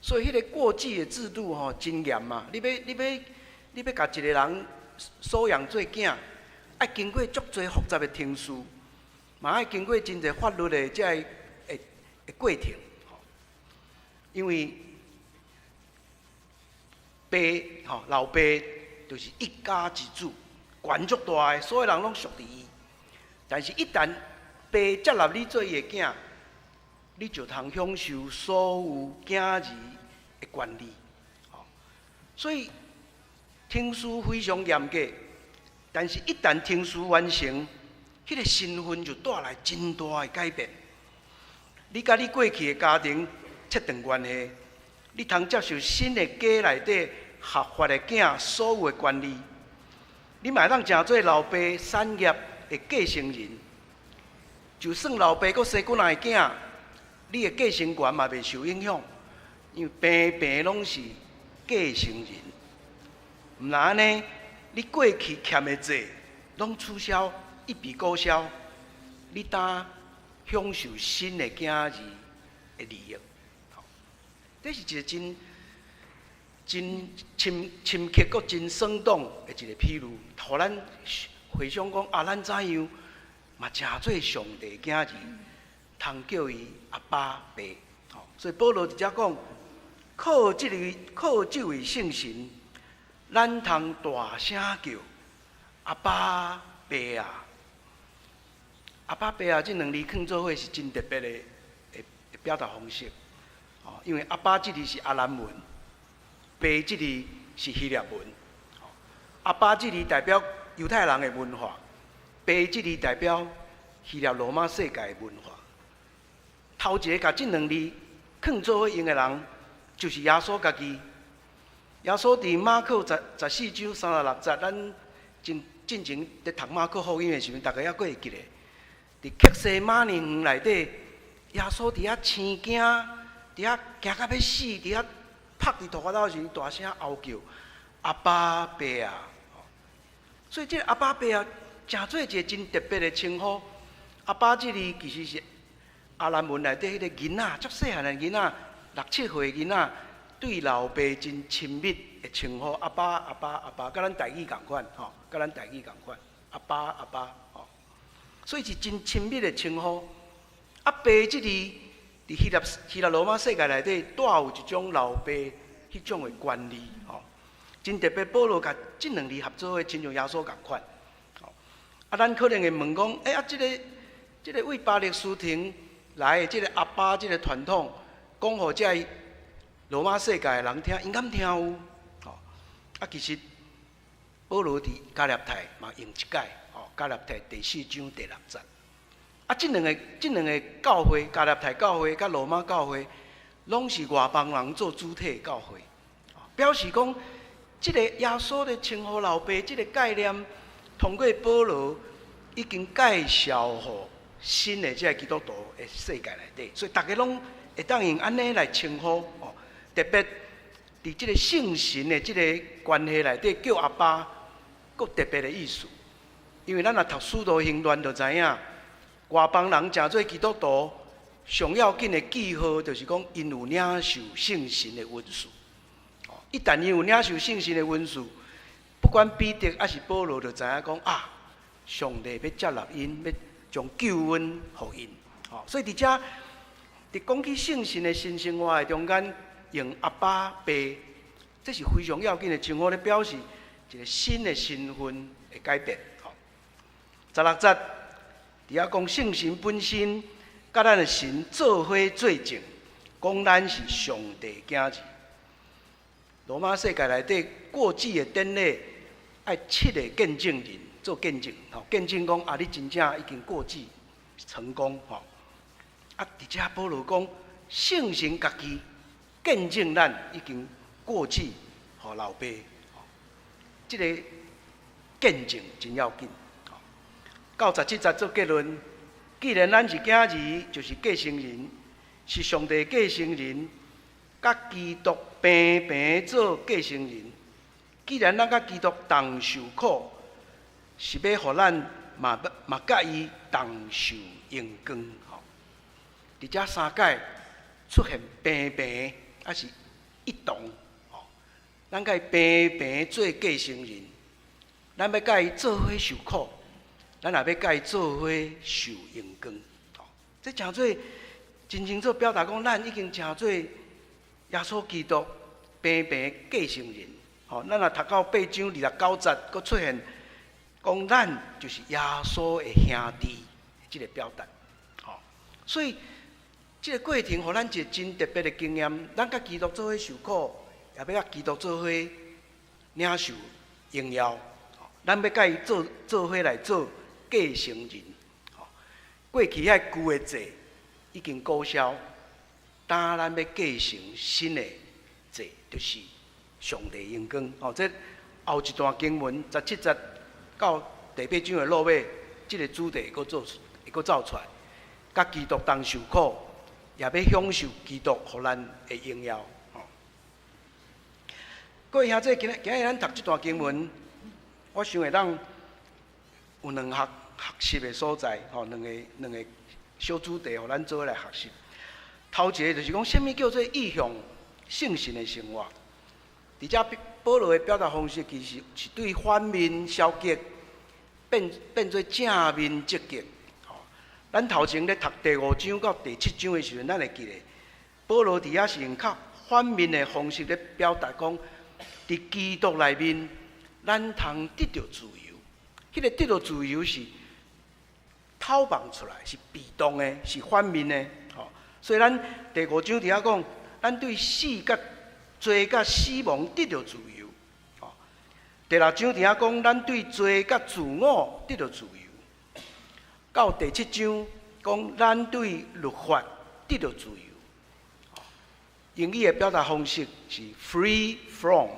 Speaker 5: 所以彼个過繼的制度吼真嚴嘛。你欲共一个人收養做囝，愛經過足濟複雜的程序，嘛愛經過真濟法律的這个的過程。因為爸吼老爸就是一家之主，權足大的，所有人攏屬佇伊。但是，一旦爸接納你做伊的囝，你就通享受所有囝兒的權利。所以程序非常嚴格，但是一旦程序完成，彼个身份就帶來真大的改變。你佮你過去的家庭切斷關係，你通接受新的家內底合法的囝所有的權利。你嘛會當成做老爸產業的繼承人。就算老爸閣生幾若個囝，你的繼承權嘛袂受影響，因為平平攏是繼承人。毋若按呢，你過去欠的債攏取消，一筆勾銷，你當享受新的囝兒的利益。這是一個真真深深刻、閣真生動的一個譬喻，予咱回想講啊，咱怎樣嘛成做上帝囝兒，通叫伊阿爸爸。所以保羅佇遮講，靠這位聖神，咱通大聲叫阿爸爸啊！阿爸爸啊！這兩字囥做伙是真特別的表達方式。哦，因為阿爸這字是亞蘭文，爸這字是希臘文。阿爸這字代表猶太人的文化，爸這字代表希臘羅馬世界的文化。頭一个共這兩字囥做伙用的人，就是耶穌家己。耶穌佇馬可14章36節，咱進前佇讀馬可福音的時陣，逐家猶閣會記得。佇客西馬尼園內底，耶穌佇遐生驚，佇遐驚甲欲死，佇遐曝佇塗跤頭時，大聲嗷叫：阿爸爸啊！所以這個阿爸爸啊，誠做一個真特別的稱呼。阿爸這字其實是亞蘭文內底彼個囡仔，足細漢的囡仔，六七歲囡仔對老爸真親密的稱呼。阿爸阿爸阿爸，佮咱台語仝款吼，佮咱台語仝款。阿爸阿爸吼，所以是真親密的稱呼。阿爸這字佇希臘希臘羅馬世界內底，帶有一種老爸彼種的權利吼。真特別，保羅共這兩字合做伙，親像耶穌仝款。啊，咱可能會問講，欸啊，這個為巴勒斯坦來的這個阿爸這個傳統，講予這个羅馬世界的人聽，𪜶敢聽有？吼，啊，其實保羅佇加拉太嘛用一擺，吼，加拉太第四章第六節。啊，這兩個教會，加拉太教會佮羅馬教會，攏是外邦人做主體的教會，表示講，這個耶穌的稱呼老爸，這個概念，通過保羅已經介紹予新的這個基督徒的世界內底，所以逐家攏會當用按呢來稱呼哦。特別佇這個聖神的這個關係內底，叫阿爸，閣特別的意思。因為咱若讀使徒行傳就知影，外邦人成做基督徒，上要緊的記號就是講，𪜶有領受聖神的恩賜。一旦𪜶有領受聖神的恩賜，不管彼得抑是保羅，就知影講啊，上帝欲接納𪜶，欲將救恩予𪜶。吼，所以佇遮佇講起聖神的新生活的中間，用阿爸爸，這是非常要緊的稱呼，咧表示一個新的身份的改變。吼，16節佇遐講聖神本身，佮咱的神做伙做證，講咱是上帝囝兒。羅馬世界內底過繼的典禮，愛七个見證人做見證，吼，見證講啊，你真正已經過繼成功，吼。啊，佇遮保羅講，聖神家己見證咱已經過繼予老爸，吼，這個見證真要緊。到17節做結論，既然咱是囝兒，就是繼承人，是上帝繼承人，佮基督平平做繼承人。既然咱佮基督同受苦，是欲予咱嘛嘛佮伊同受榮光。吼，佇遮三擺出現平平，抑是一同。吼，咱佮伊平平做繼承人，咱欲佮伊做伙受苦，咱也欲佮伊做伙受榮光。吼，這誠做真清楚表達講，咱已經成做耶穌基督平平繼承人。吼，咱若讀到八章29節，閣出現講咱就是耶穌的兄弟，這個表達。吼，所以這個過程予咱一個真特別的經驗，咱佮基督做伙受苦，也欲佮基督做伙領受榮耀。咱欲佮伊做做伙來做繼承人。吼，過去遐舊的制已經過銷，當咱欲繼承新的制，就是上帝榮光。吼，這後一段經文17節到第八章的落尾，這個主題會閣做會閣走出來，佮基督同受苦，也欲享受基督予咱的榮耀。吼，各位兄弟，今日今日咱讀這段經文，我想會當有兩項學習的所在，吼，兩個兩個小主題，予咱做伙來學習。頭一個就是講，啥物叫做異向聖神的生活？佇遮保羅的表達方式，其實是對反面消極變變做正面積極。吼，咱頭前咧讀第五章到第七章的時陣，咱會記得保羅佇遐是用較反面的方式咧表達講，佇基督內面，咱通得著自由。彼個得著自由是透放出來，是被動的，是反面的。吼，所以咱第五章佇遐講，咱對死佮罪佮死亡得著自由。吼，第六章佇遐講，咱對罪佮自我得著自由。到第七章講，咱對律法得著自由。英語的表達方式是 free from。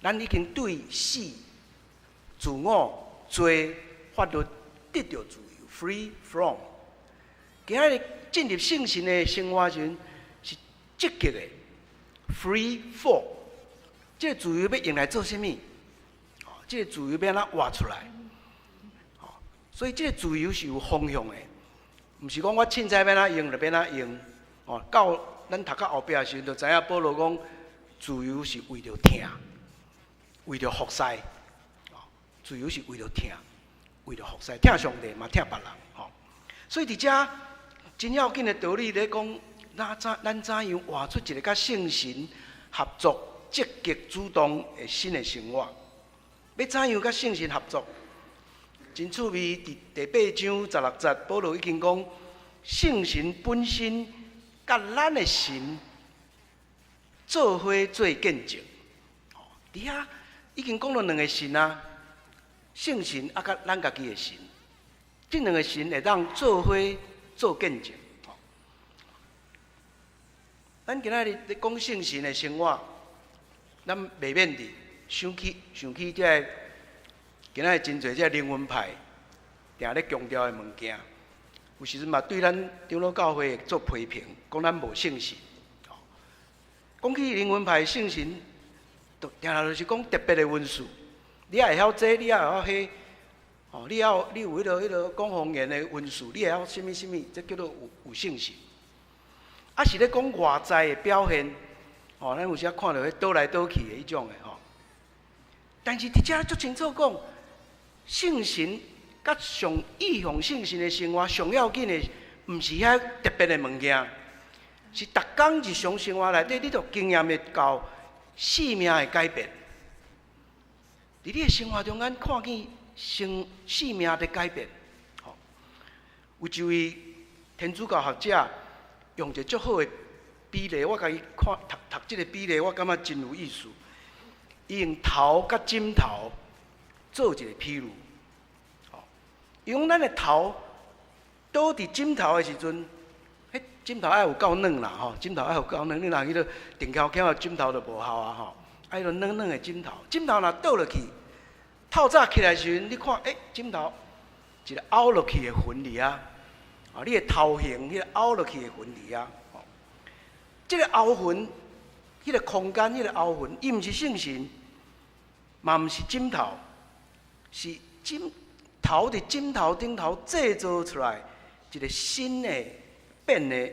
Speaker 5: 咱已經對死、自我、罪、法律得著自由，free from。今仔日進入聖神的生活時，是積極的，free for。這個自由欲用來做啥物？哦，這個自由欲按怎活出來？哦，所以這個自由是有方向的，毋是講我凊彩欲按怎用就欲按怎用。哦，到咱讀到後壁的時陣，就知影保羅講，自由是為著疼，為著服侍。哦，自由是為著疼，為著服侍，疼上帝嘛疼別人。吼，所以佇遮真要緊的道理咧講，咱怎樣活出一個佮聖神合作、積極主動的新的生活？欲怎樣佮聖神合作？真趣味，佇第八章十六節，保羅已經講聖神本身佮咱的心做伙做見證。佇遐已經講了兩个神啊，聖神啊，佮咱家己的神，這兩个神會當做伙做見證。咱今仔日咧講聖神的生活，咱袂免佇想起想起這个今仔日真濟這个靈恩派定咧強調的物件，有時陣嘛對咱長老教會做批評，講咱無聖神。講起靈恩派聖神，就定定就是講特別的恩賜，你也會曉這，你也會曉彼，哦，你曉你有彼个講方言的恩賜，你會曉啥物啥物，這叫做有聖神。啊，是咧講外在的表現，哦，咱有時看著彼倒來倒去的彼種的吼。但是佇遮足清楚講，聖神佮上意向聖神的生活，上要緊的，毋是遐特別的物件，是逐工日常生活內底，你著經驗會到生命的改變。佇你的生活中間看見生命的改變。吼，有一位天主教學者用一个足好的比例，我共伊看讀讀這个比例，我感覺真有意思。伊用頭佮枕頭做一个譬喻，吼，伊講咱的頭倒佇枕頭的時陣，彼枕頭愛有夠軟啦，吼，枕頭愛有夠軟，你若彼个定翘翘的枕頭就無效啊，吼，愛彼个軟軟的枕頭，枕頭若倒落去，透早起來時陣，你看，欸，枕頭一个凹落去的痕佇遐，啊，你的頭型彼个凹落去的痕佇遐，吼，這个凹痕，彼个空間，彼个凹痕，伊毋是聖神，嘛毋是枕頭，是枕頭佇枕頭頂頭製造出來一个新的變的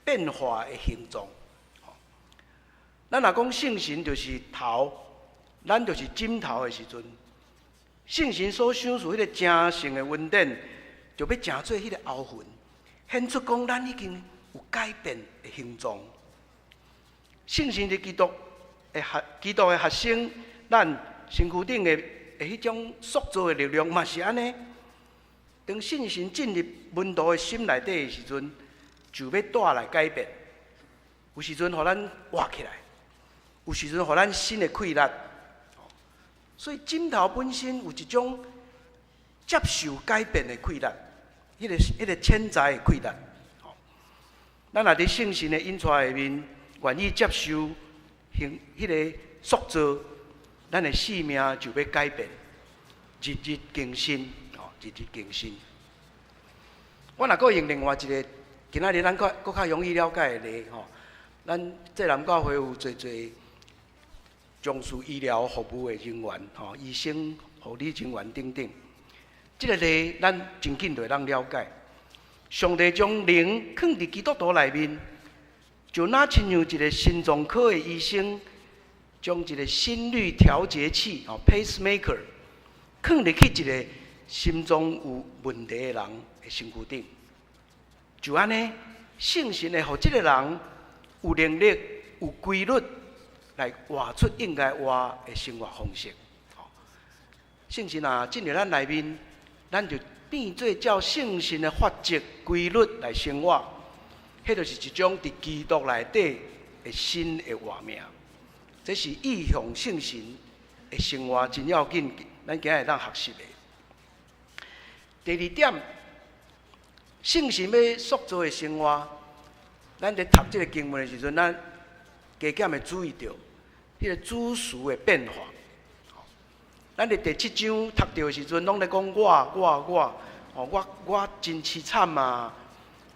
Speaker 5: 變化的形狀。咱若講聖神就是頭，咱就是枕頭的時陣，聖神所賞賜彼个成聖的恩典，就欲成做彼个凹痕，顯出講咱已經有改變的形狀。聖神佇基督的學生，咱身軀頂的彼種塑造的力量嘛是按呢。當聖神進入門徒的心內底的時陣，就欲帶來改變。有時陣予咱活起來，有時陣予咱新的氣力。所以枕頭本身有一種接受改變的氣力，彼个潛在的氣力。咱若佇聖神的引帶下面，願意接受彼个塑造，咱的生命就欲改變，日日更新，哦，日日更新。我若閣用另外一个，今仔日咱閣較容易了解的例吼，咱濟南教會有濟濟從事醫療服務的人員，吼，醫生、護理人員等等。這个例咱真緊就會當了解。上帝將靈囥佇基督徒內面，就若親像一个心臟科的醫生，將一个心率調節器哦（pacemaker）囥入去一个心臟有問題的人的身軀頂，就按呢，聖神會予這个人有能力、有規律來活出應該活的生活方式。聖神若進入咱內面，咱就變做照聖神的法則規律來生活，彼就是一種佇基督內底的新的活命。這是意向聖神的生活真要緊，咱今仔會當學習的。第二點，聖神欲塑造的生活，咱佇讀這个經文的時陣，咱加減會注意著彼个主詞的變化。咱佇第七章讀著的時陣，攏咧講我我我，哦，我真淒慘啊！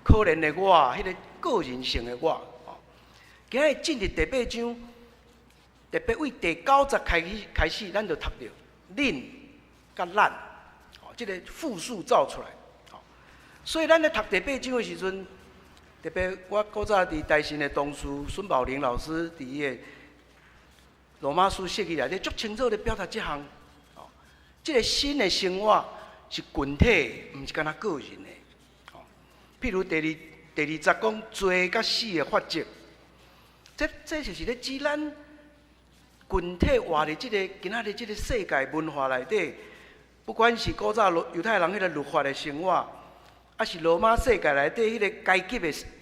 Speaker 5: 可憐的我，彼個個人性的我。哦，今日進入第八章，特別對第九節開始，咱就讀著恁佮咱，哦，這个複數造出來。哦，所以咱咧讀第八章的時陣，特別我古早佇台新的同事孫寶玲老師，佇伊的羅馬書釋義內底足清楚咧表達這項。哦，這个新的生活是群體的，毋是干焦個人的。哦，譬如第二節講罪佮死的法則，這就是咧指咱群體活佇這个今仔日這个世界文化內底，不管是古早猶太人彼个律法的生活，抑是羅馬世界內底彼个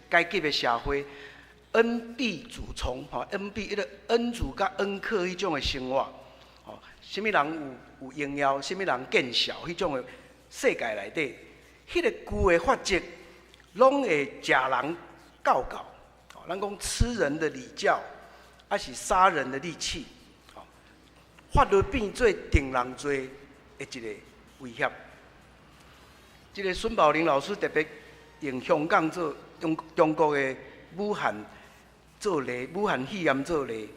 Speaker 5: 階級的社會，恩卑主從，吼，恩卑彼个恩主佮恩客彼種的生活，吼，啥物人有榮耀，啥物人見笑，彼種的世界內底，彼个舊的法則，攏會食人教教，吼，咱講吃人的禮教，抑是殺人的利器，吼，法律變做定人罪的一個威脅。這个孫寶玲老師特別用香港做中國的武漢做例，武漢肺炎做例。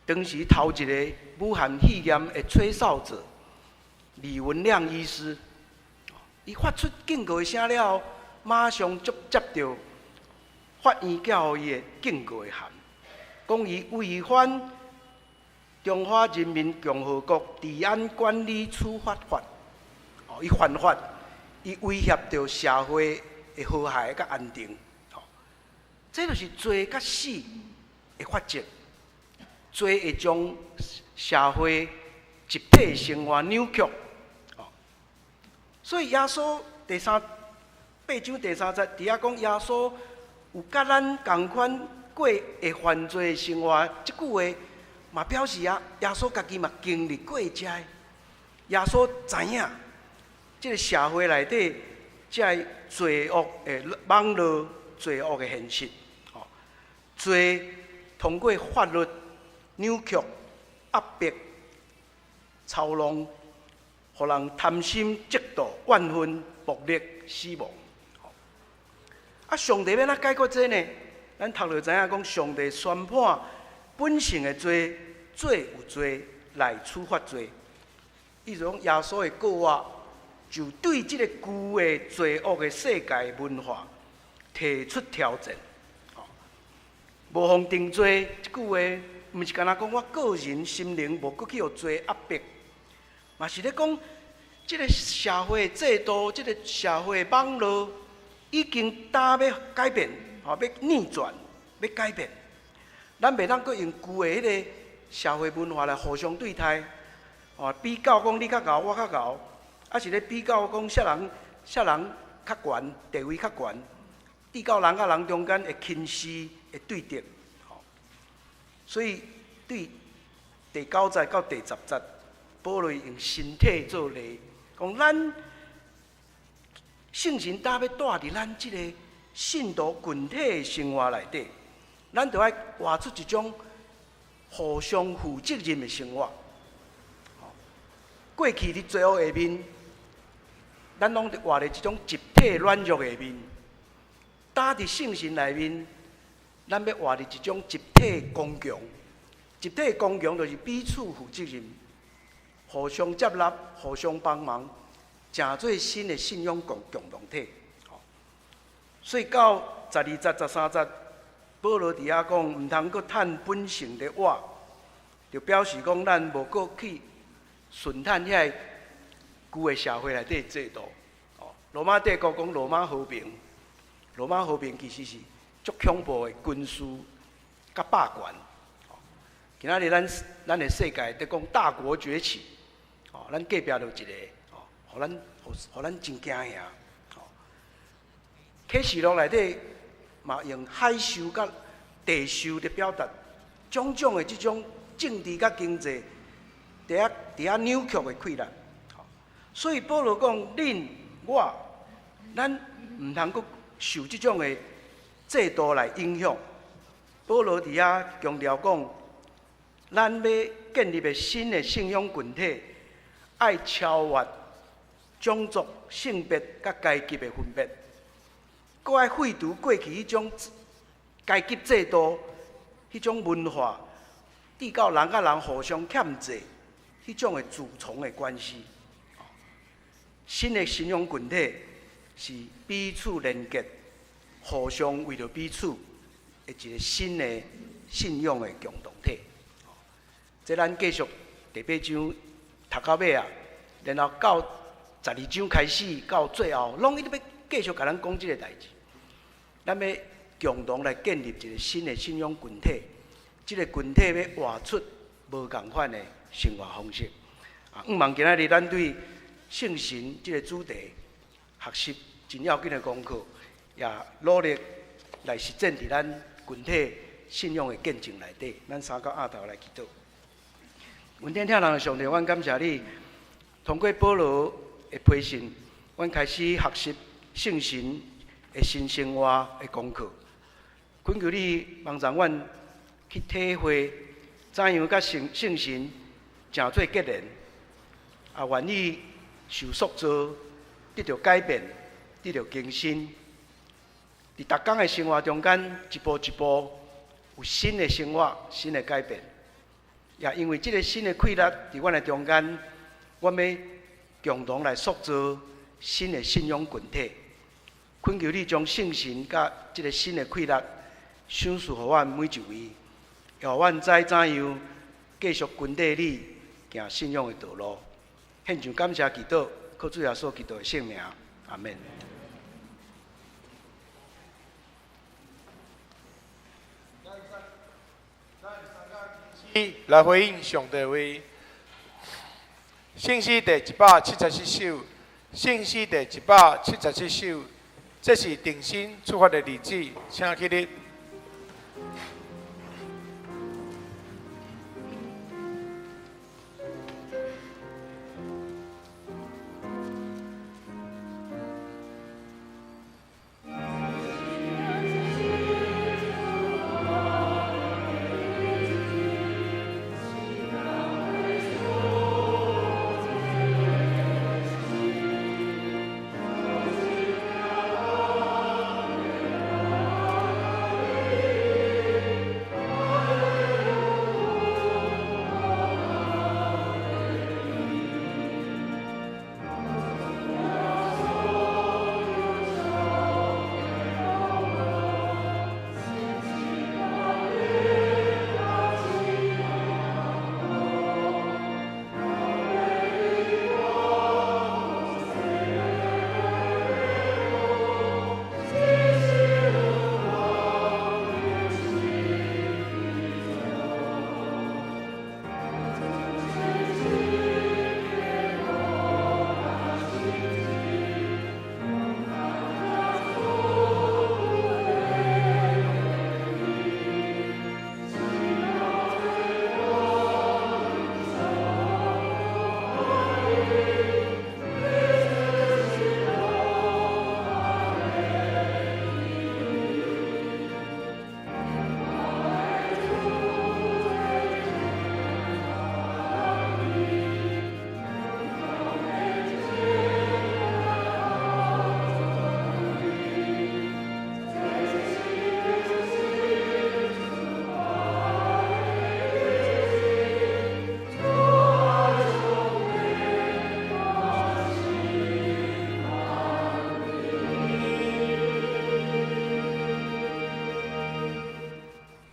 Speaker 5: 當時頭一个武漢肺炎的吹哨者李文亮醫師，伊發出警告的聲了後，馬上就接著法院寄予伊的警告的函，講伊違反中華人民共和國治安管理處罰法，哦，伊犯法，伊威脅著社會的和諧佮安定，吼，這就是罪佮死的法則，罪會將社會集體生活扭曲，哦，所以耶穌第三八章第三節佇遐講，耶穌有佮咱仝款過會犯罪的生活，這句話嘛表示啊，耶穌家己嘛經歷過這个，耶穌知影這个社會內底這个罪惡的網絡、罪惡的現實，吼，罪通過法律扭曲、壓迫、操弄，予人貪心、嫉妒、怨恨、暴力、死亡。啊，上帝欲按怎解決這呢？咱讀著知影講，上帝宣判本性的罪，罪有罪來處罰罪。意思講，耶穌的復活，就對這个舊的罪惡的世界文化提出挑戰。無予定罪這句話，毋是干焦講我個人心靈無閣去予罪壓迫，嘛是咧講，這个社會制度、這个社會網絡已經焦欲改變，吼，欲逆轉，欲改變。咱袂當閣用舊的彼个社會文化來互相對待，吼，比較講你較𠢕，我較𠢕，抑是咧比較講啥人較懸，地位較懸，比較人佮人中間的輕視的對立，吼。所以對第九節到第十節，保羅用身體做例，講咱聖神焦欲帶佇咱這個信徒群體的生活內底，咱著愛活出一種互相負責任的生活。過去佇罪惡下面，咱攏佇活佇這種集體軟弱下面；焦佇聖神內面，咱欲活佇一種集體剛強。集體剛強就是彼此負責任，互相接納、互相幫忙，成做新的信仰共同體。所以到十二節、十三節，保羅佇遐講，毋通閣趁本性的我，就表示講咱無閣去順趁遐個舊的社會內底制度。哦，羅馬帝國講羅馬和平，羅馬和平其實是足恐怖的軍事佮霸權。今仔日咱的世界佇講大國崛起，哦，咱隔壁就一个，哦，予咱真驚嚇。哦，啟示錄內底嘛用海獸佮地獸佇表達種種的這種政治佮經濟佇遐扭曲的氣力。所以保羅講，恁我咱毋通閣受這種的制度來影響。保羅佇遐強調講，咱欲建立的新的信仰群體，愛超越種族、性別佮階級的分別。閣愛廢除過去彼種階級制度、彼種文化，直到人佮人互相欠債，彼種的主從的關係。新的信仰群體是彼此連結、互相為著彼此的一個新的信仰的共同體。這咱繼續第八章讀到尾啊，然後到12章開始到最後，攏一直欲繼續共咱講這个代誌。咱欲共同來建立一個新的信仰群體，這个群體欲活出無仝款的生活方式。啊，向望今仔日咱對聖神這个主題學習真要緊的功課，也努力來實踐佇咱群體信仰的見證內底。咱三個阿頭來祈禱。阮天疼人的上帝，阮感謝你，通過保羅的批信，阮開始學習聖神的新生活的功課。懇求你幫助阮去體會怎樣佮聖聖神成做結連，也願意受塑造，得著改變，得著更新。佇逐工的生活中間，一步一步有新的生活、新的改變。也因為這个新的氣力佇阮的中間，阮欲共同來塑造新的信仰群體。懇求你將聖神佮這个新的氣力賞賜予阮每一位，也予阮知怎樣繼續跟綴你行信仰的道路。獻上感謝祈禱，靠主耶穌基督的聖名，阿們。
Speaker 2: 來回應上帝話，聖詩第177首，聖詩第177首，這是重新出發的日子，請起立。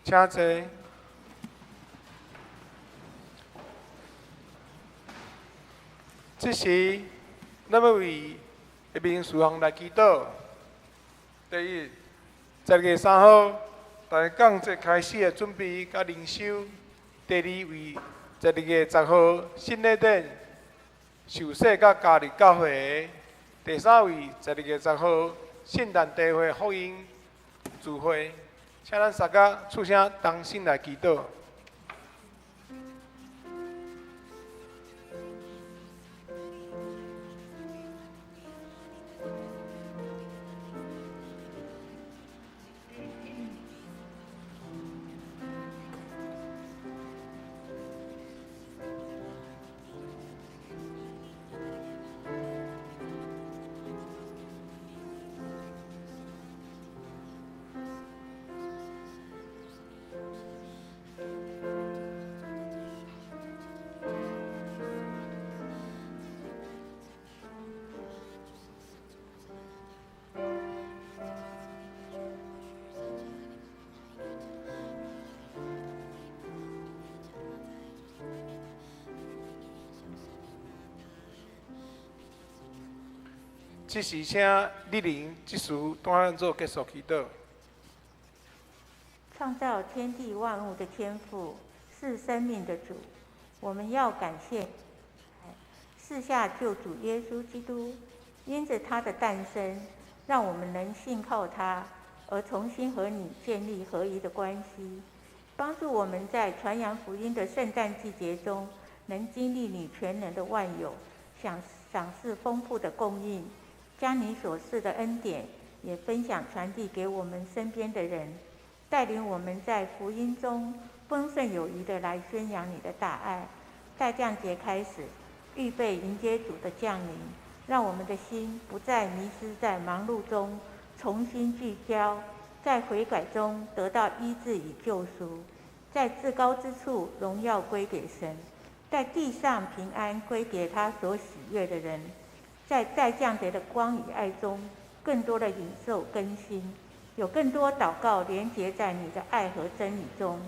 Speaker 2: 請坐。這時，咱欲為下面事項來祈禱。第一，12月3號，大講節開始的準備佮靈修。第二位，12月10號，聖禮典受洗佮加入教會。第三位，12月10號，聖誕茶會福音聚會。請咱三家出聲同心來祈禱。這時請麗玲執事帶咱做結束祈禱。
Speaker 6: 創造天地萬物的天父是生命的主，我們要感謝賜下救主耶穌基督，因着他的誕生，讓我們能信靠他，而重新和你建立合一的關係，幫助我們在傳揚福音的聖誕季節中，能經歷你全能的萬有，享賞賜豐富的供應，將你所賜的恩典也分享傳遞給我們身邊的人，帶領我們在福音中豐盛有餘的來宣揚你的大愛。待降節開始，預備迎接主的降臨，讓我們的心不再迷失在忙碌中，重新聚焦，在悔改中得到醫治與救贖，在至高之處榮耀歸給神，在地上平安歸給他所喜悅的人，在待降節的光與愛中，更多的領受更新，有更多禱告連結在你的愛和真理中。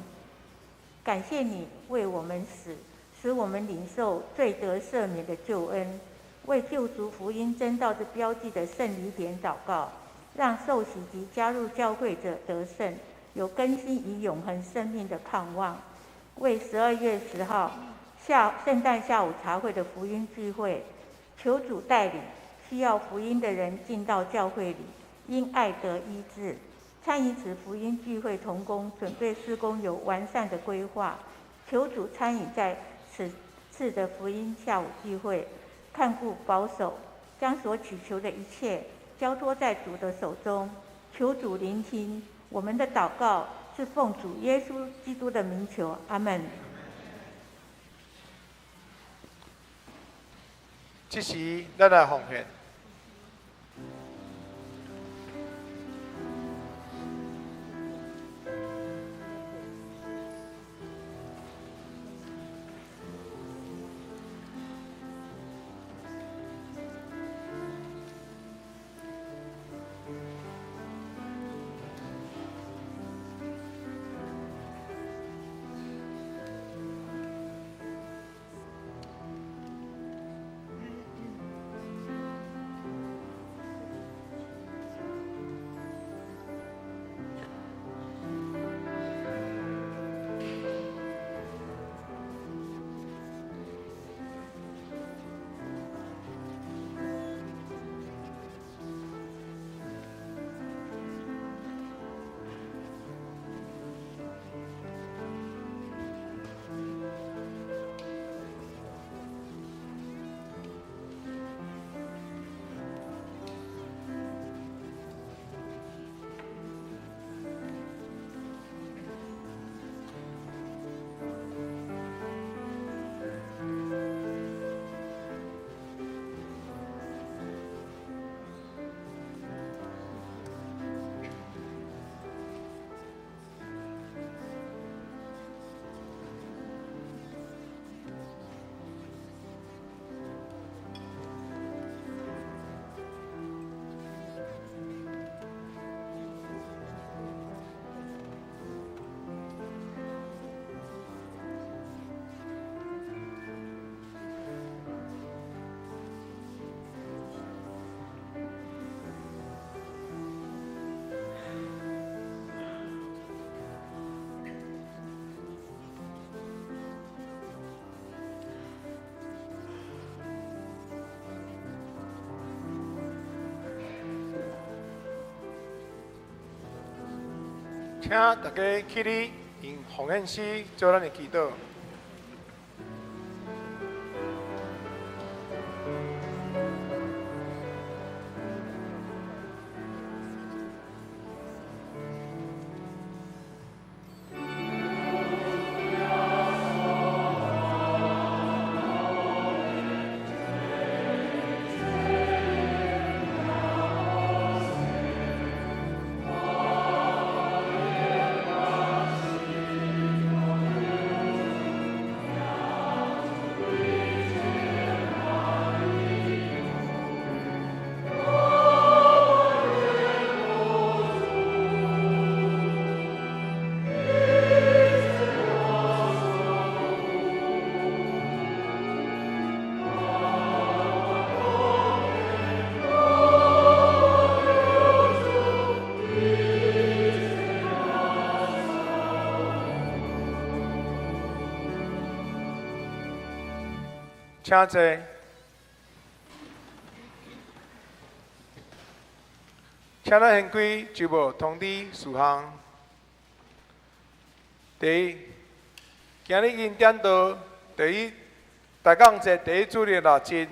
Speaker 6: 感謝你為我們死，使我們領受罪得赦免的救恩，為救贖福音真道之標記的聖禮典禱告，讓受洗及加入教會者得勝，有更新與永恆生命的盼望。為12月10號下聖誕下午茶會的福音聚會，求主帶領需要福音的人進到教會裡，因愛得醫治。參與此福音聚會同工準備事工有完善的規劃，求主參與在此次的福音下午聚會，看顧保守，將所祈求的一切交託在主的手中。求主聆聽我們的禱告，是奉主耶穌基督的名求，阿門。
Speaker 2: 這時，咱來奉獻。請大家起立，用奉獻詩做咱的祈禱。請坐。請咱先開週報通知事項。第一，今日已經點到第一大港節第一主日六節，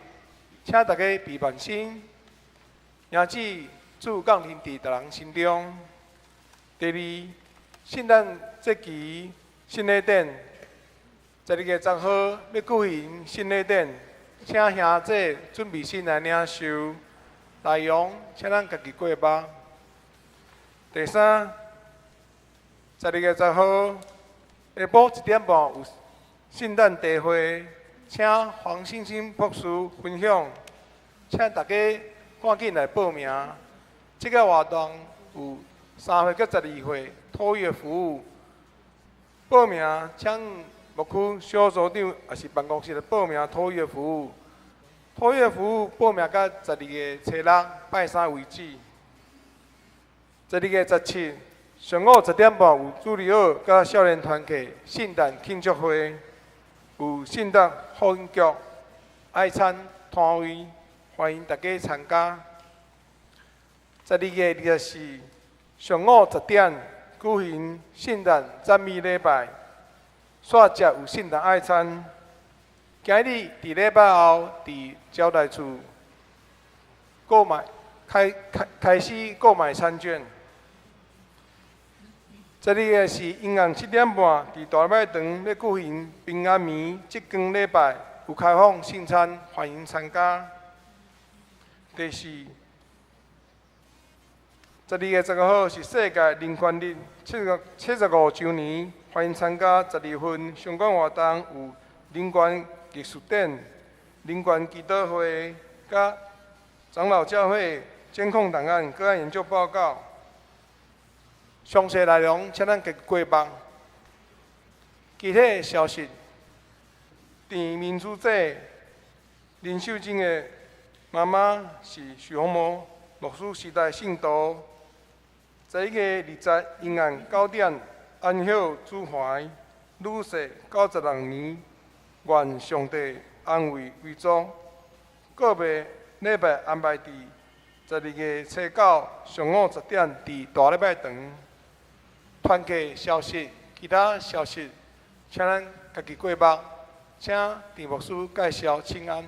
Speaker 2: 請大家備萬心，迎接主降臨佇逐人心中。第二，聖誕節期聖禮典，12月10號欲舉行聖禮典，請兄弟準備心來領受。內容請咱家己過目。第三，12月10號下晡1點半有聖誕茶會，請黃星星博士分享，請大家趕緊來報名。這個活動有3歲到12歲托育服務，報名請牧區小組長抑是辦公室來報名托育服務。托育服務報名到12月初6拜三為止。12月17上午10點半有主日學佮少年團契聖誕慶祝會，有聖誕福音劇、愛餐攤位，歡迎大家參加。12月24上午10點舉行聖誕讚美禮拜，煞食有聖誕愛餐。今日佇禮拜後，佇招待處購買開開開始購買餐券。這裡個是陰暗7點半，佇大禮拜堂欲舉行平安暝職光禮拜，有開放聖餐，歡迎參加。第四，12月15號是世界人權日75週年，歡迎參加十二份相關活動，有人權藝術展、人權祈禱會、佮長老教會監控檔案個案研究報告。詳細內容，請咱家己過目。其他消息，鄭民主者林秀貞的媽媽是許宏模牧師時代信徒。11月20陰暗9點安息主懷，女婿96年，願上帝安慰遺族。告別禮拜安排佇12月初9上午10點，佇大禮拜堂。團契消息，其他消息，請咱家己過目。請鄭牧師介紹，請安。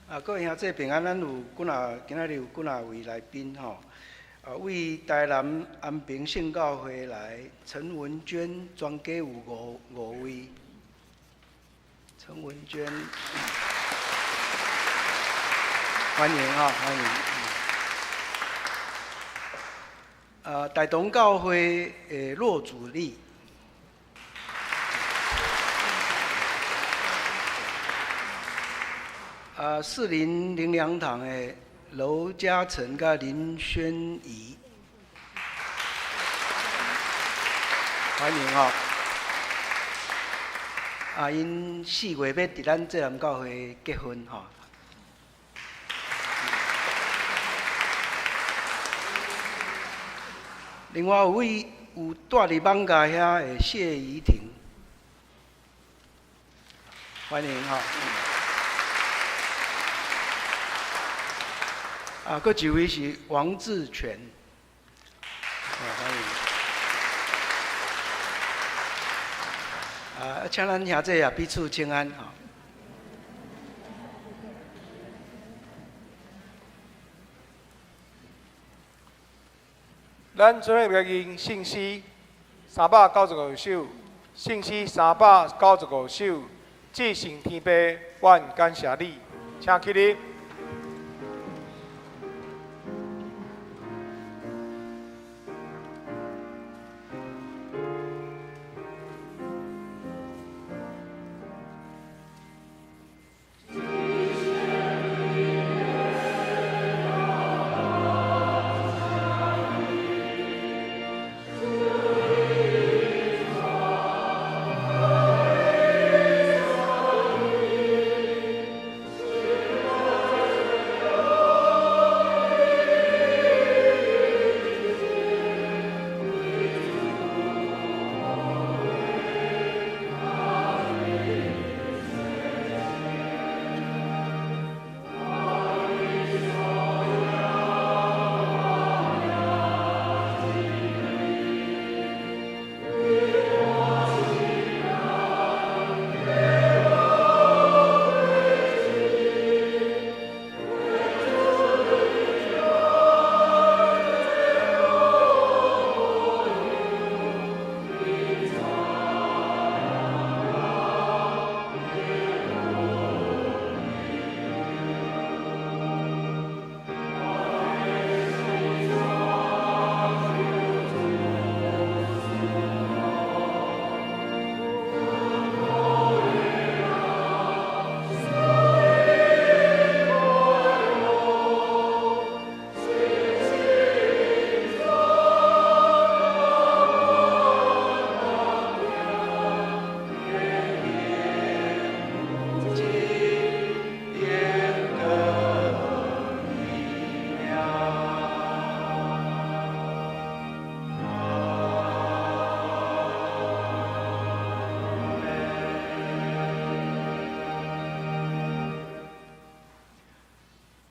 Speaker 5: 啊，各位兄弟平安，咱有幾若今仔日有幾若位來賓吼，啊，為台南安平聖教會來陳文娟，全家有五位。陳文娟，歡迎哈，歡迎。啊，大同教會的骆祖麗。啊，士林靈糧堂的樓嘉誠佮林宣儀，歡迎吼。啊，𪜶4月欲佇咱濟南教會結婚吼。另外有位有蹛佇艋舺遐的謝怡婷，歡迎吼。啊，閣一位是王志全，啊，歡迎。啊，請咱兄弟也彼此請安吼。
Speaker 2: 咱做伙來吟聖詩395首，聖詩395首，至聖天父，阮感謝你，請起立。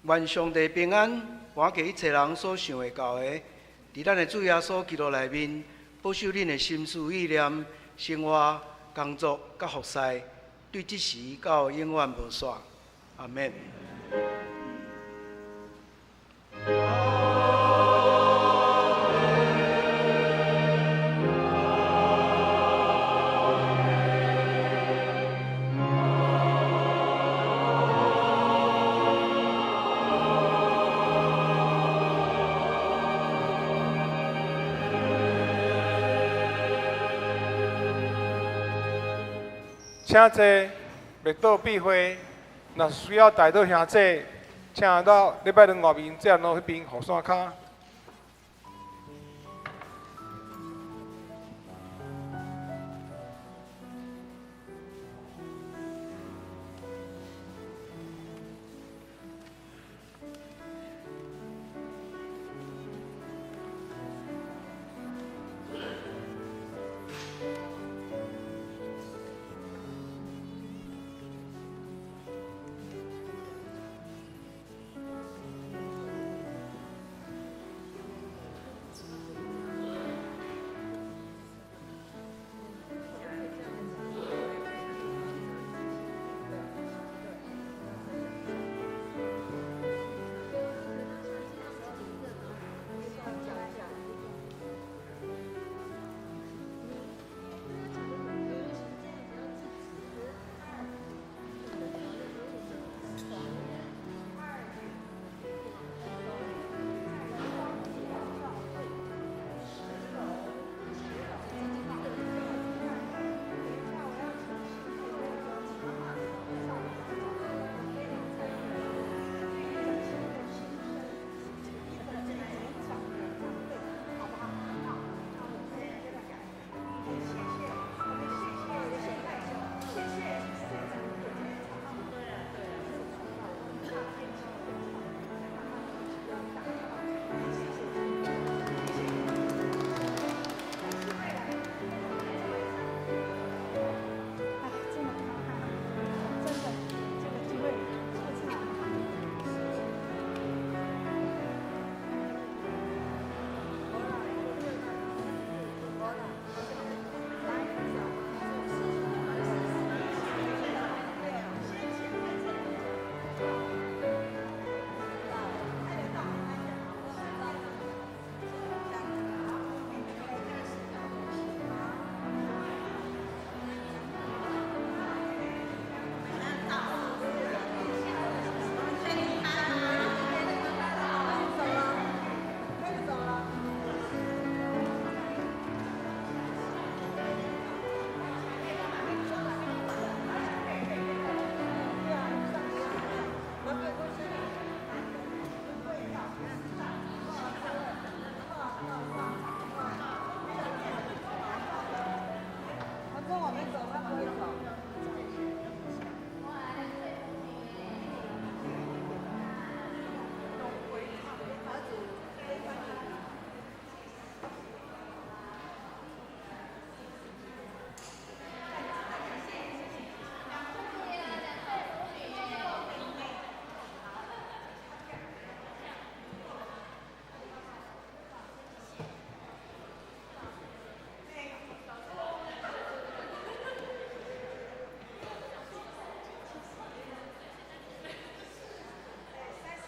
Speaker 5: 願上帝平安，遠過一切人所想會到的，佇咱的主耶穌基督內面，保守恁的心思意念、生活、工作佮服侍，對這時到永遠無煞。阿們。
Speaker 2: 請坐，默禱閉會。若是需要代禱兄弟，請到禮拜堂外面這路彼邊雨傘跤。